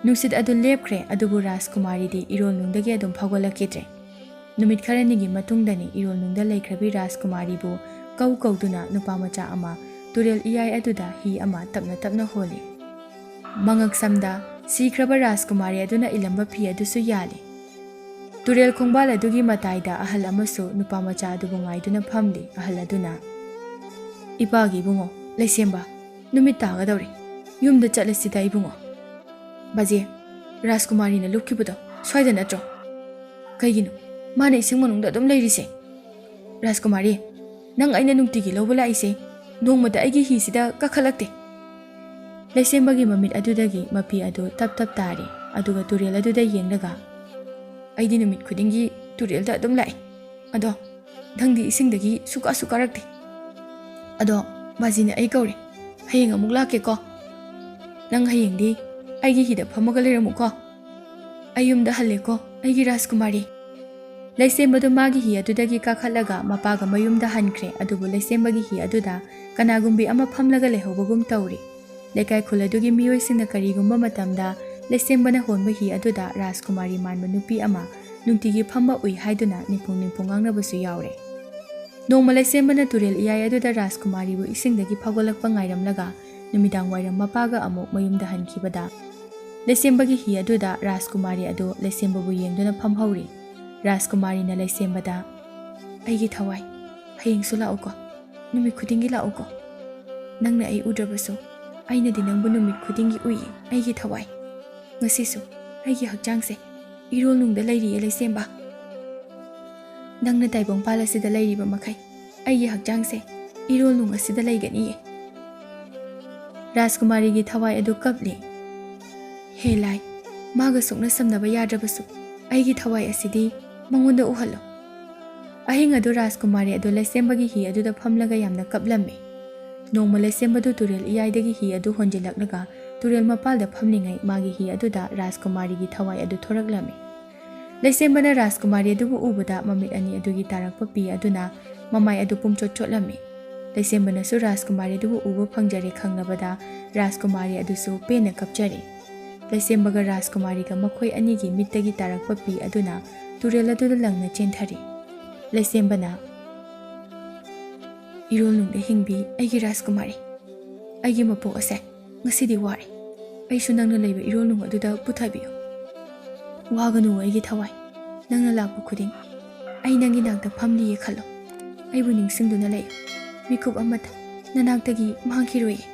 ꯅꯨꯡꯁꯤꯠ ꯑꯗꯨ ꯂꯦꯞꯈ꯭ꯔꯦ, ꯑꯗꯨꯕꯨ ꯔꯥꯖꯀꯨꯃꯥꯔꯤꯗꯤ ꯏꯔꯣꯜꯅꯨꯡꯗꯒꯤ ꯑꯗꯨꯝ ꯐꯥꯎꯒꯠꯂꯛꯈꯤꯗ꯭ꯔꯦ꯫ ꯅꯨꯃꯤꯠ ꯈꯔꯅꯤꯒꯤ ꯃꯇꯨꯡꯗꯅꯤ ꯏꯔꯣꯜꯅꯨꯡꯗ ꯂꯩꯈ꯭ꯔꯕꯤ ꯔꯥꯖꯀꯨꯃꯥꯔꯤꯕꯨ ꯀꯧ ꯀꯧꯗꯨꯅ ꯅꯨꯄꯥ ꯃꯆꯥ ꯑꯃ ꯇꯨꯔꯦꯜ ꯏꯌꯥꯏ ꯑꯗꯨꯗ ꯍꯤ ꯑꯃ ꯇꯞꯅ ꯇꯞꯅ ꯍꯣꯜꯂꯤ꯫ ꯃꯉꯛꯁꯝꯗ ꯁꯤꯈ꯭ꯔꯕ ꯔꯥꯖꯀꯨꯃꯥꯔꯤ ꯑꯗꯨꯅ ꯏꯜꯂꯝꯕ ꯐꯤ ꯑꯗꯨꯁꯨ ꯌꯥꯜꯂꯤ꯫ ꯇꯨꯔꯦꯜ ꯈꯣꯡꯕꯥꯜ ꯑꯗꯨꯒꯤ ꯃꯇꯥꯏꯗ ꯑꯍꯜ ꯑꯃꯁꯨ ꯅꯨꯄꯥ ꯃꯆꯥ ꯑꯗꯨꯕꯨ ꯉꯥꯏꯗꯨꯅ ꯐꯝꯂꯤ꯫ ꯑꯍꯜ ꯑꯗꯨꯅ, "ꯏꯄꯥꯒꯤ ꯏꯕꯨꯡꯉꯣ, ꯂꯩꯁꯦꯝꯕ, ꯅꯨꯃꯤꯠ ꯇꯥꯒꯗꯧꯔꯦ꯫ ꯌꯨꯝꯗ ꯆꯠꯂꯁꯤꯗ ꯏꯕꯨꯡꯉꯣ꯫" "ꯕꯥꯖꯤ, ꯔꯥꯖꯀꯨꯃꯥꯔꯤꯅ ꯂꯨꯞꯈꯤꯕꯗꯣ ꯁ꯭ꯋꯥꯏꯗ ꯅꯠꯇ꯭ꯔꯣ? ꯀꯩꯒꯤꯅꯣ ꯃꯥꯅ ꯏꯁꯤꯡ ꯃꯅꯨꯡꯗ ꯑꯗꯨꯝ ꯂꯩꯔꯤꯁꯦ? ꯔꯥꯖꯀꯨꯃꯥꯔꯤ, ꯅꯪ ꯑꯩꯅ ꯅꯨꯡꯇꯤꯒꯤ ꯂꯧꯕ ꯂꯥꯛꯏꯁꯦ, ꯅꯣꯡꯃꯇ ꯑꯩꯒꯤ ꯍꯤꯁꯤꯗ ꯀꯥꯈꯠꯂꯛꯇꯦ꯫" ꯂꯩꯁꯦꯝꯕꯒꯤ ꯃꯃꯤꯠ ꯑꯗꯨꯗꯒꯤ ꯃꯄꯤ ꯑꯗꯨ ꯇꯞ ꯇꯞ ꯇꯥꯔꯤ꯫ ꯑꯗꯨꯒ ꯇꯨꯔꯦꯜ ꯑꯗꯨꯗ ꯌꯦꯡꯂꯒ, "ꯑꯩꯗꯤ ꯅꯨꯃꯤꯠ ꯈꯨꯗꯤꯡꯒꯤ ꯇꯨꯔꯦꯜꯗ ꯑꯗꯨꯝ ꯂꯥꯛꯏ꯫ ꯑꯗꯣ ꯅꯪꯗꯤ ꯏꯁꯤꯡꯗꯒꯤ ꯁꯨꯛꯀꯥ ꯁꯨꯛꯀꯥꯔꯛꯇꯦ꯫ ꯑꯗꯣ ꯕꯥꯖꯤꯅ ꯑꯩ ꯀꯧꯔꯦ꯫ ꯍꯌꯦꯡ ꯑꯃꯨꯛ ꯂꯥꯛꯀꯦꯀꯣ꯫ ꯅꯪ ꯍꯌꯦꯡꯗꯤ ꯑꯩꯒꯤ ꯍꯤꯗ ꯐꯝꯃꯒ ꯂꯩꯔꯝꯃꯨꯀꯣ꯫ ꯑꯩ ꯌꯨꯝꯗ ꯍꯜꯂꯦꯀꯣ, ꯑꯩꯒꯤ ꯔꯥꯖꯀꯨꯃꯥꯔꯤ꯫" ꯂꯩꯁꯦꯝꯕꯗꯨ ꯃꯥꯒꯤ ꯍꯤ ꯑꯗꯨꯗꯒꯤ ꯀꯥꯈꯠꯂꯒ ꯃꯄꯥꯒ ꯃꯌꯨꯝꯗ ꯍꯟꯈ꯭ꯔꯦ꯫ ꯑꯗꯨꯕꯨ ꯂꯩꯁꯦꯝꯕꯒꯤ ꯍꯤ ꯑꯗꯨꯗ ꯀꯅꯥꯒꯨꯝꯕꯤ ꯑꯃ ꯐꯝꯂꯒ ꯂꯩꯍꯧꯕꯒꯨꯝ ꯇꯧꯔꯤ꯫ ꯂꯩꯀꯥꯏ ꯈꯨꯜ ꯑꯗꯨꯒꯤ ꯃꯤꯑꯣꯏꯁꯤꯡꯅ ꯀꯔꯤꯒꯨꯝꯕ ꯃꯇꯝꯗ ꯂꯩꯁꯦꯝꯕꯅ ꯍꯣꯟꯕ ꯍꯤ ꯑꯗꯨꯗ ꯔꯥꯖꯀꯨꯃꯥꯔꯤ ꯃꯥꯟꯕ ꯅꯨꯄꯤ ꯑꯃ ꯅꯨꯡꯇꯤꯒꯤ ꯐꯝꯕ ꯎꯏ ꯍꯥꯏꯗꯨꯅ ꯅꯤꯡꯄꯨꯡ ꯅꯤꯡꯄꯨꯡ ꯉꯥꯡꯅꯕꯁꯨ ꯌꯥꯎꯔꯦ꯫ ꯅꯣꯡꯃ ꯂꯩꯁꯦꯝꯕꯅ ꯇꯨꯔꯦꯜ ꯏꯌꯥꯏ ꯑꯗꯨꯗ ꯔꯥꯖꯀꯨꯃꯥꯔꯤꯕꯨ ꯏꯁꯤꯡꯗꯒꯤ ꯐꯥꯎꯒꯠꯂꯛꯄ ꯉꯥꯏꯔꯝꯂꯒ ꯅꯨꯃꯤꯗꯥꯡ ꯋꯥꯏꯔꯝ ꯃꯄꯥꯒ ꯑꯃꯨꯛ ꯃꯌꯨꯝꯗ ꯍꯟꯈꯤꯕꯗ, ꯂꯩꯁꯦꯝꯕꯒꯤ ꯍꯤ ꯑꯗꯨꯗ ꯔꯥꯖꯀꯨꯃꯥꯔꯤ ꯑꯗꯨ ꯂꯩꯁꯦꯝꯕꯕꯨ ꯌꯦꯡꯗꯨꯅ ꯐꯝꯍꯧꯔꯤ꯫ ꯔꯥꯖꯀꯨꯃꯥꯔꯤꯅ ꯂꯩꯁꯦꯝꯕꯗ, "ꯑꯩꯒꯤ ꯊꯋꯥꯏ, ꯍꯌꯦꯡꯁꯨ ꯂꯥꯛꯎꯀꯣ, ꯅꯨꯃꯤꯠ ꯈꯨꯗꯤꯡꯒꯤ ꯂꯥꯛꯎꯀꯣ꯫ ꯅꯪꯅ ꯑꯩ ꯎꯗ꯭ꯔꯕꯁꯨ ꯑꯩꯅꯗꯤ ꯅꯪꯕꯨ ꯅꯨꯃꯤꯠ ꯈꯨꯗꯤꯡꯒꯤ ꯎꯏꯌꯦ, ꯑꯩꯒꯤ ꯊꯋꯥꯏ꯫ ꯉꯁꯤꯁꯨ ꯑꯩꯒꯤ ꯍꯛꯆꯥꯡꯁꯦ ꯏꯔꯣꯜꯅꯨꯡꯗ ꯂꯩꯔꯤꯌꯦ ꯂꯩꯁꯦꯝꯕ꯫ ꯅꯪꯅ ꯇꯥꯏꯕꯪꯄꯥꯜ ꯑꯁꯤꯗ ꯂꯩꯔꯤꯕ ꯃꯈꯩ ꯑꯩꯒꯤ ꯍꯛꯆꯥꯡꯁꯦ ꯏꯔꯣꯜꯅꯨꯡ ꯑꯁꯤꯗ ꯂꯩꯒꯅꯤꯌꯦ꯫" ꯔꯥꯖꯀꯨꯃꯥꯔꯤꯒꯤ ꯊꯋꯥꯏ ꯑꯗꯨ ꯀꯞꯂꯤ꯫ "ꯍꯦ ꯂꯥꯏ, ꯃꯥꯒ ꯁꯣꯛꯅ ꯁꯝꯅꯕ ꯌꯥꯗ꯭ꯔꯕꯁꯨ ꯑꯩꯒꯤ ꯊꯋꯥꯏ ꯑꯁꯤꯗꯤ ꯃꯉꯣꯟꯗ ꯎꯍꯜꯂꯣ꯫" ꯑꯍꯤꯡ ꯑꯗꯨ ꯔꯥꯖꯀꯨꯃꯥꯔꯤ ꯑꯗꯨ ꯂꯩꯁꯦꯝꯕꯒꯤ ꯍꯤ ꯑꯗꯨꯗ ꯐꯝꯂꯒ ꯌꯥꯝꯅ ꯀꯞꯂꯝꯃꯤ꯫ ꯅꯣꯡꯃ ꯂꯩꯁꯦꯝꯕꯗꯨ ꯇꯨꯔꯦꯜ ꯏꯌꯥꯏꯗꯒꯤ ꯍꯤ ꯑꯗꯨ ꯍꯣꯟꯖꯤꯜꯂꯛꯂꯒ ꯇꯨꯔꯦꯜ ꯃꯄꯥꯜꯗ ꯐꯝꯂꯤꯉꯩ ꯃꯥꯒꯤ ꯍꯤ ꯑꯗꯨꯗ ꯔꯥꯖꯀꯨꯃꯥꯔꯤꯒꯤ ꯊꯋꯥꯏ ꯑꯗꯨ ꯊꯣꯔꯛꯂꯝꯃꯤ꯫ ꯂꯩꯁꯦꯝꯕꯅ ꯔꯥꯖꯀꯨꯃꯥꯔꯤ ꯑꯗꯨꯕꯨ ꯎꯕꯗ ꯃꯃꯤꯠ ꯑꯅꯤ ꯑꯗꯨꯒꯤ ꯇꯥꯔꯛꯄ ꯄꯤ ꯑꯗꯨꯅ ꯃꯃꯥꯏ ꯑꯗꯨ ꯄꯨꯝꯆꯣꯠ ꯆꯣꯠꯂꯝꯃꯤ꯫ ꯂꯩꯁꯦꯝꯕꯅꯁꯨ ꯔꯥꯖꯀꯨꯃꯥꯔꯤ ꯑꯗꯨꯕꯨ ꯎꯕ ꯐꯪꯖꯔꯦ ꯈꯪꯂꯕꯗ ꯔꯥꯖꯀꯨꯃꯥꯔꯤ ꯑꯗꯨꯁꯨ ꯄꯦꯟꯅ ꯀꯞꯆꯔꯦ꯫ ꯂꯩꯁꯦꯝꯕꯒ ꯔꯥꯖꯀꯨꯃꯥꯔꯤꯒ ꯃꯈꯣꯏ ꯑꯅꯤꯒꯤ ꯃꯤꯠꯇꯒꯤ ꯇꯥꯔꯛꯄ ꯄꯤ ꯑꯗꯨꯅ ꯇꯨꯔꯦꯜ ꯑꯗꯨꯗ ꯂꯪꯅ ꯆꯦꯟꯊꯔꯤ꯫ ꯂꯩꯁꯦꯝꯕꯅ, "ꯏꯔꯣꯜꯅꯨꯡꯗ ꯍꯤꯡꯕꯤ ꯑꯩꯒꯤ ꯔꯥꯖꯀꯨꯃꯥꯔꯤ, ꯑꯩꯒꯤ ꯃꯄꯣꯛ ꯑꯁꯦ ꯉꯁꯤꯗꯤ ꯋꯥꯔꯦ꯫ ꯑꯩꯁꯨ ꯅꯪꯅ ꯂꯩꯕ ꯏꯔꯣꯜꯅꯨꯡ ꯑꯗꯨꯗ ꯄꯨꯊꯕꯤꯌꯨ꯫ ꯋꯥꯒꯅꯨ ꯑꯩꯒꯤ ꯊꯋꯥꯏ, ꯅꯪꯅ ꯂꯥꯛꯄ ꯈꯨꯗꯤꯡ ꯑꯩ ꯅꯪꯒꯤ ꯅꯥꯛꯇ ꯐꯝꯂꯤꯌꯦ ꯈꯜꯂꯣ꯫ ꯑꯩꯕꯨ ꯅꯤꯡꯁꯤꯡꯗꯨꯅ ꯂꯩꯌꯨ꯫ ꯃꯤꯀꯨꯞ ꯑꯃꯇ ꯅꯅꯥꯛꯇꯒꯤ ꯃꯥꯡꯈꯤꯔꯣꯏꯌꯦ꯫"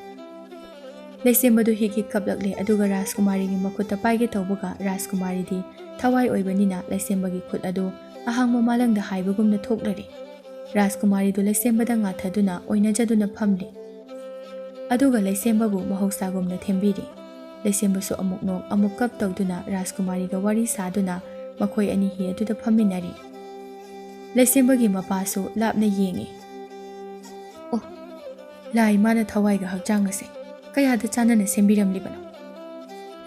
ꯂꯩꯁꯦꯝꯕꯗꯨ ꯍꯤꯛ ꯍꯤꯛ ꯀꯞꯂꯛꯂꯦ, ꯑꯗꯨꯒ ꯔꯥꯖꯀꯨꯃꯥꯔꯤꯒꯤ ꯃꯈꯨꯠꯇ ꯄꯥꯏꯒꯦ ꯇꯧꯕꯒ ꯔꯥꯖꯀꯨꯃꯥꯔꯤꯗꯤ ꯊꯋꯥꯏ ꯑꯣꯏꯕꯅꯤꯅ ꯂꯩꯁꯦꯝꯕꯒꯤ ꯈꯨꯠ ꯑꯗꯨ ꯑꯍꯥꯡꯕ ꯃꯥꯂꯪꯗ ꯍꯥꯏꯕꯒꯨꯝꯅ ꯊꯣꯛꯂꯔꯦ꯫ ꯔꯥꯖꯀꯨꯃꯥꯔꯤꯗꯨ ꯂꯩꯁꯦꯝꯕꯗ ꯉꯥꯊꯗꯨꯅ ꯑꯣꯏꯅꯖꯗꯨꯅ ꯐꯝꯂꯤ꯫ ꯑꯗꯨꯒ ꯂꯩꯁꯦꯝꯕꯕꯨ ꯃꯍꯧꯁꯥꯒꯨꯝꯅ ꯊꯦꯝꯕꯤꯔꯤ꯫ ꯂꯩꯁꯦꯝꯕꯁꯨ ꯑꯃꯨꯛ ꯅꯣꯛ ꯑꯃꯨꯛ ꯀꯞ ꯇꯧꯗꯨꯅ ꯔꯥꯖꯀꯨꯃꯥꯔꯤꯒ ꯋꯥꯔꯤ ꯁꯥꯗꯨꯅ ꯃꯈꯣꯏ ꯑꯅꯤ ꯍꯤ ꯑꯗꯨꯗ ꯐꯝꯃꯤꯟꯅꯔꯤ꯫ ꯂꯩꯁꯦꯝꯕꯒꯤ ꯃꯄꯥꯁꯨ ꯂꯥꯞꯅ ꯌꯦꯡꯉꯤ꯫ "ꯑꯣ, ꯂꯥꯏ ꯃꯥꯅ ꯊꯋꯥꯏꯒ ꯍꯛꯆꯥꯡ ꯑꯁꯦ ꯀꯌꯥꯗ ꯆꯥꯟꯅꯅ ꯁꯦꯝꯕꯤꯔꯝꯂꯤꯕꯅꯣ?"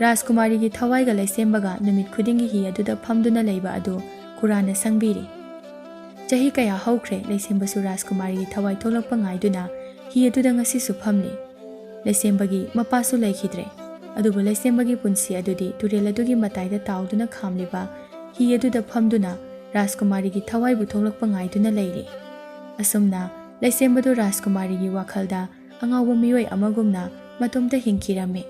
ꯔꯥꯖꯀꯨꯃꯥꯔꯤꯒꯤ ꯊꯋꯥꯏꯒ ꯂꯩꯁꯦꯝꯕꯒ ꯅꯨꯃꯤꯠ ꯈꯨꯗꯤꯡꯒꯤ ꯍꯤ ꯑꯗꯨꯗ ꯐꯝꯗꯨꯅ ꯂꯩꯕ ꯑꯗꯨ ꯈꯨꯔꯥꯅ ꯁꯪꯕꯤꯔꯤ꯫ ꯆꯍꯤ ꯀꯌꯥ ꯍꯧꯈ꯭ꯔꯦ, ꯂꯩꯁꯦꯝꯕꯁꯨ ꯔꯥꯖꯀꯨꯃꯥꯔꯤꯒꯤ ꯊꯋꯥꯏ ꯊꯣꯛꯂꯛꯄ ꯉꯥꯏꯗꯨꯅ ꯍꯤ ꯑꯗꯨꯗ ꯉꯁꯤꯁꯨ ꯐꯝꯂꯤ꯫ ꯂꯩꯁꯦꯝꯕꯒꯤ ꯃꯄꯥꯁꯨ ꯂꯩꯈꯤꯗ꯭ꯔꯦ, ꯑꯗꯨꯕꯨ ꯂꯩꯁꯦꯝꯕꯒꯤ ꯄꯨꯟꯁꯤ ꯑꯗꯨꯗꯤ ꯇꯨꯔꯦꯜ ꯑꯗꯨꯒꯤ ꯃꯇꯥꯏꯗ ꯇꯥꯎꯗꯨꯅ ꯈꯥꯝꯂꯤꯕ ꯍꯤ ꯑꯗꯨꯗ ꯐꯝꯗꯨꯅ ꯔꯥꯖꯀꯨꯃꯥꯔꯤꯒꯤ ꯊꯋꯥꯏꯕꯨ ꯊꯣꯛꯂꯛꯄ ꯉꯥꯏꯗꯨꯅ ꯂꯩꯔꯤ꯫ ꯑꯁꯨꯝꯅ ꯂꯩꯁꯦꯝꯕꯗꯨ ꯔꯥꯖꯀꯨꯃꯥꯔꯤꯒꯤ ꯋꯥꯈꯜꯗ ꯑꯉꯥꯎꯕ ꯃꯤꯑꯣꯏ ꯑꯃꯒꯨꯝꯅ ꯃꯇꯣꯝꯇ ꯍꯤꯡꯈꯤꯔꯝꯃꯤ꯫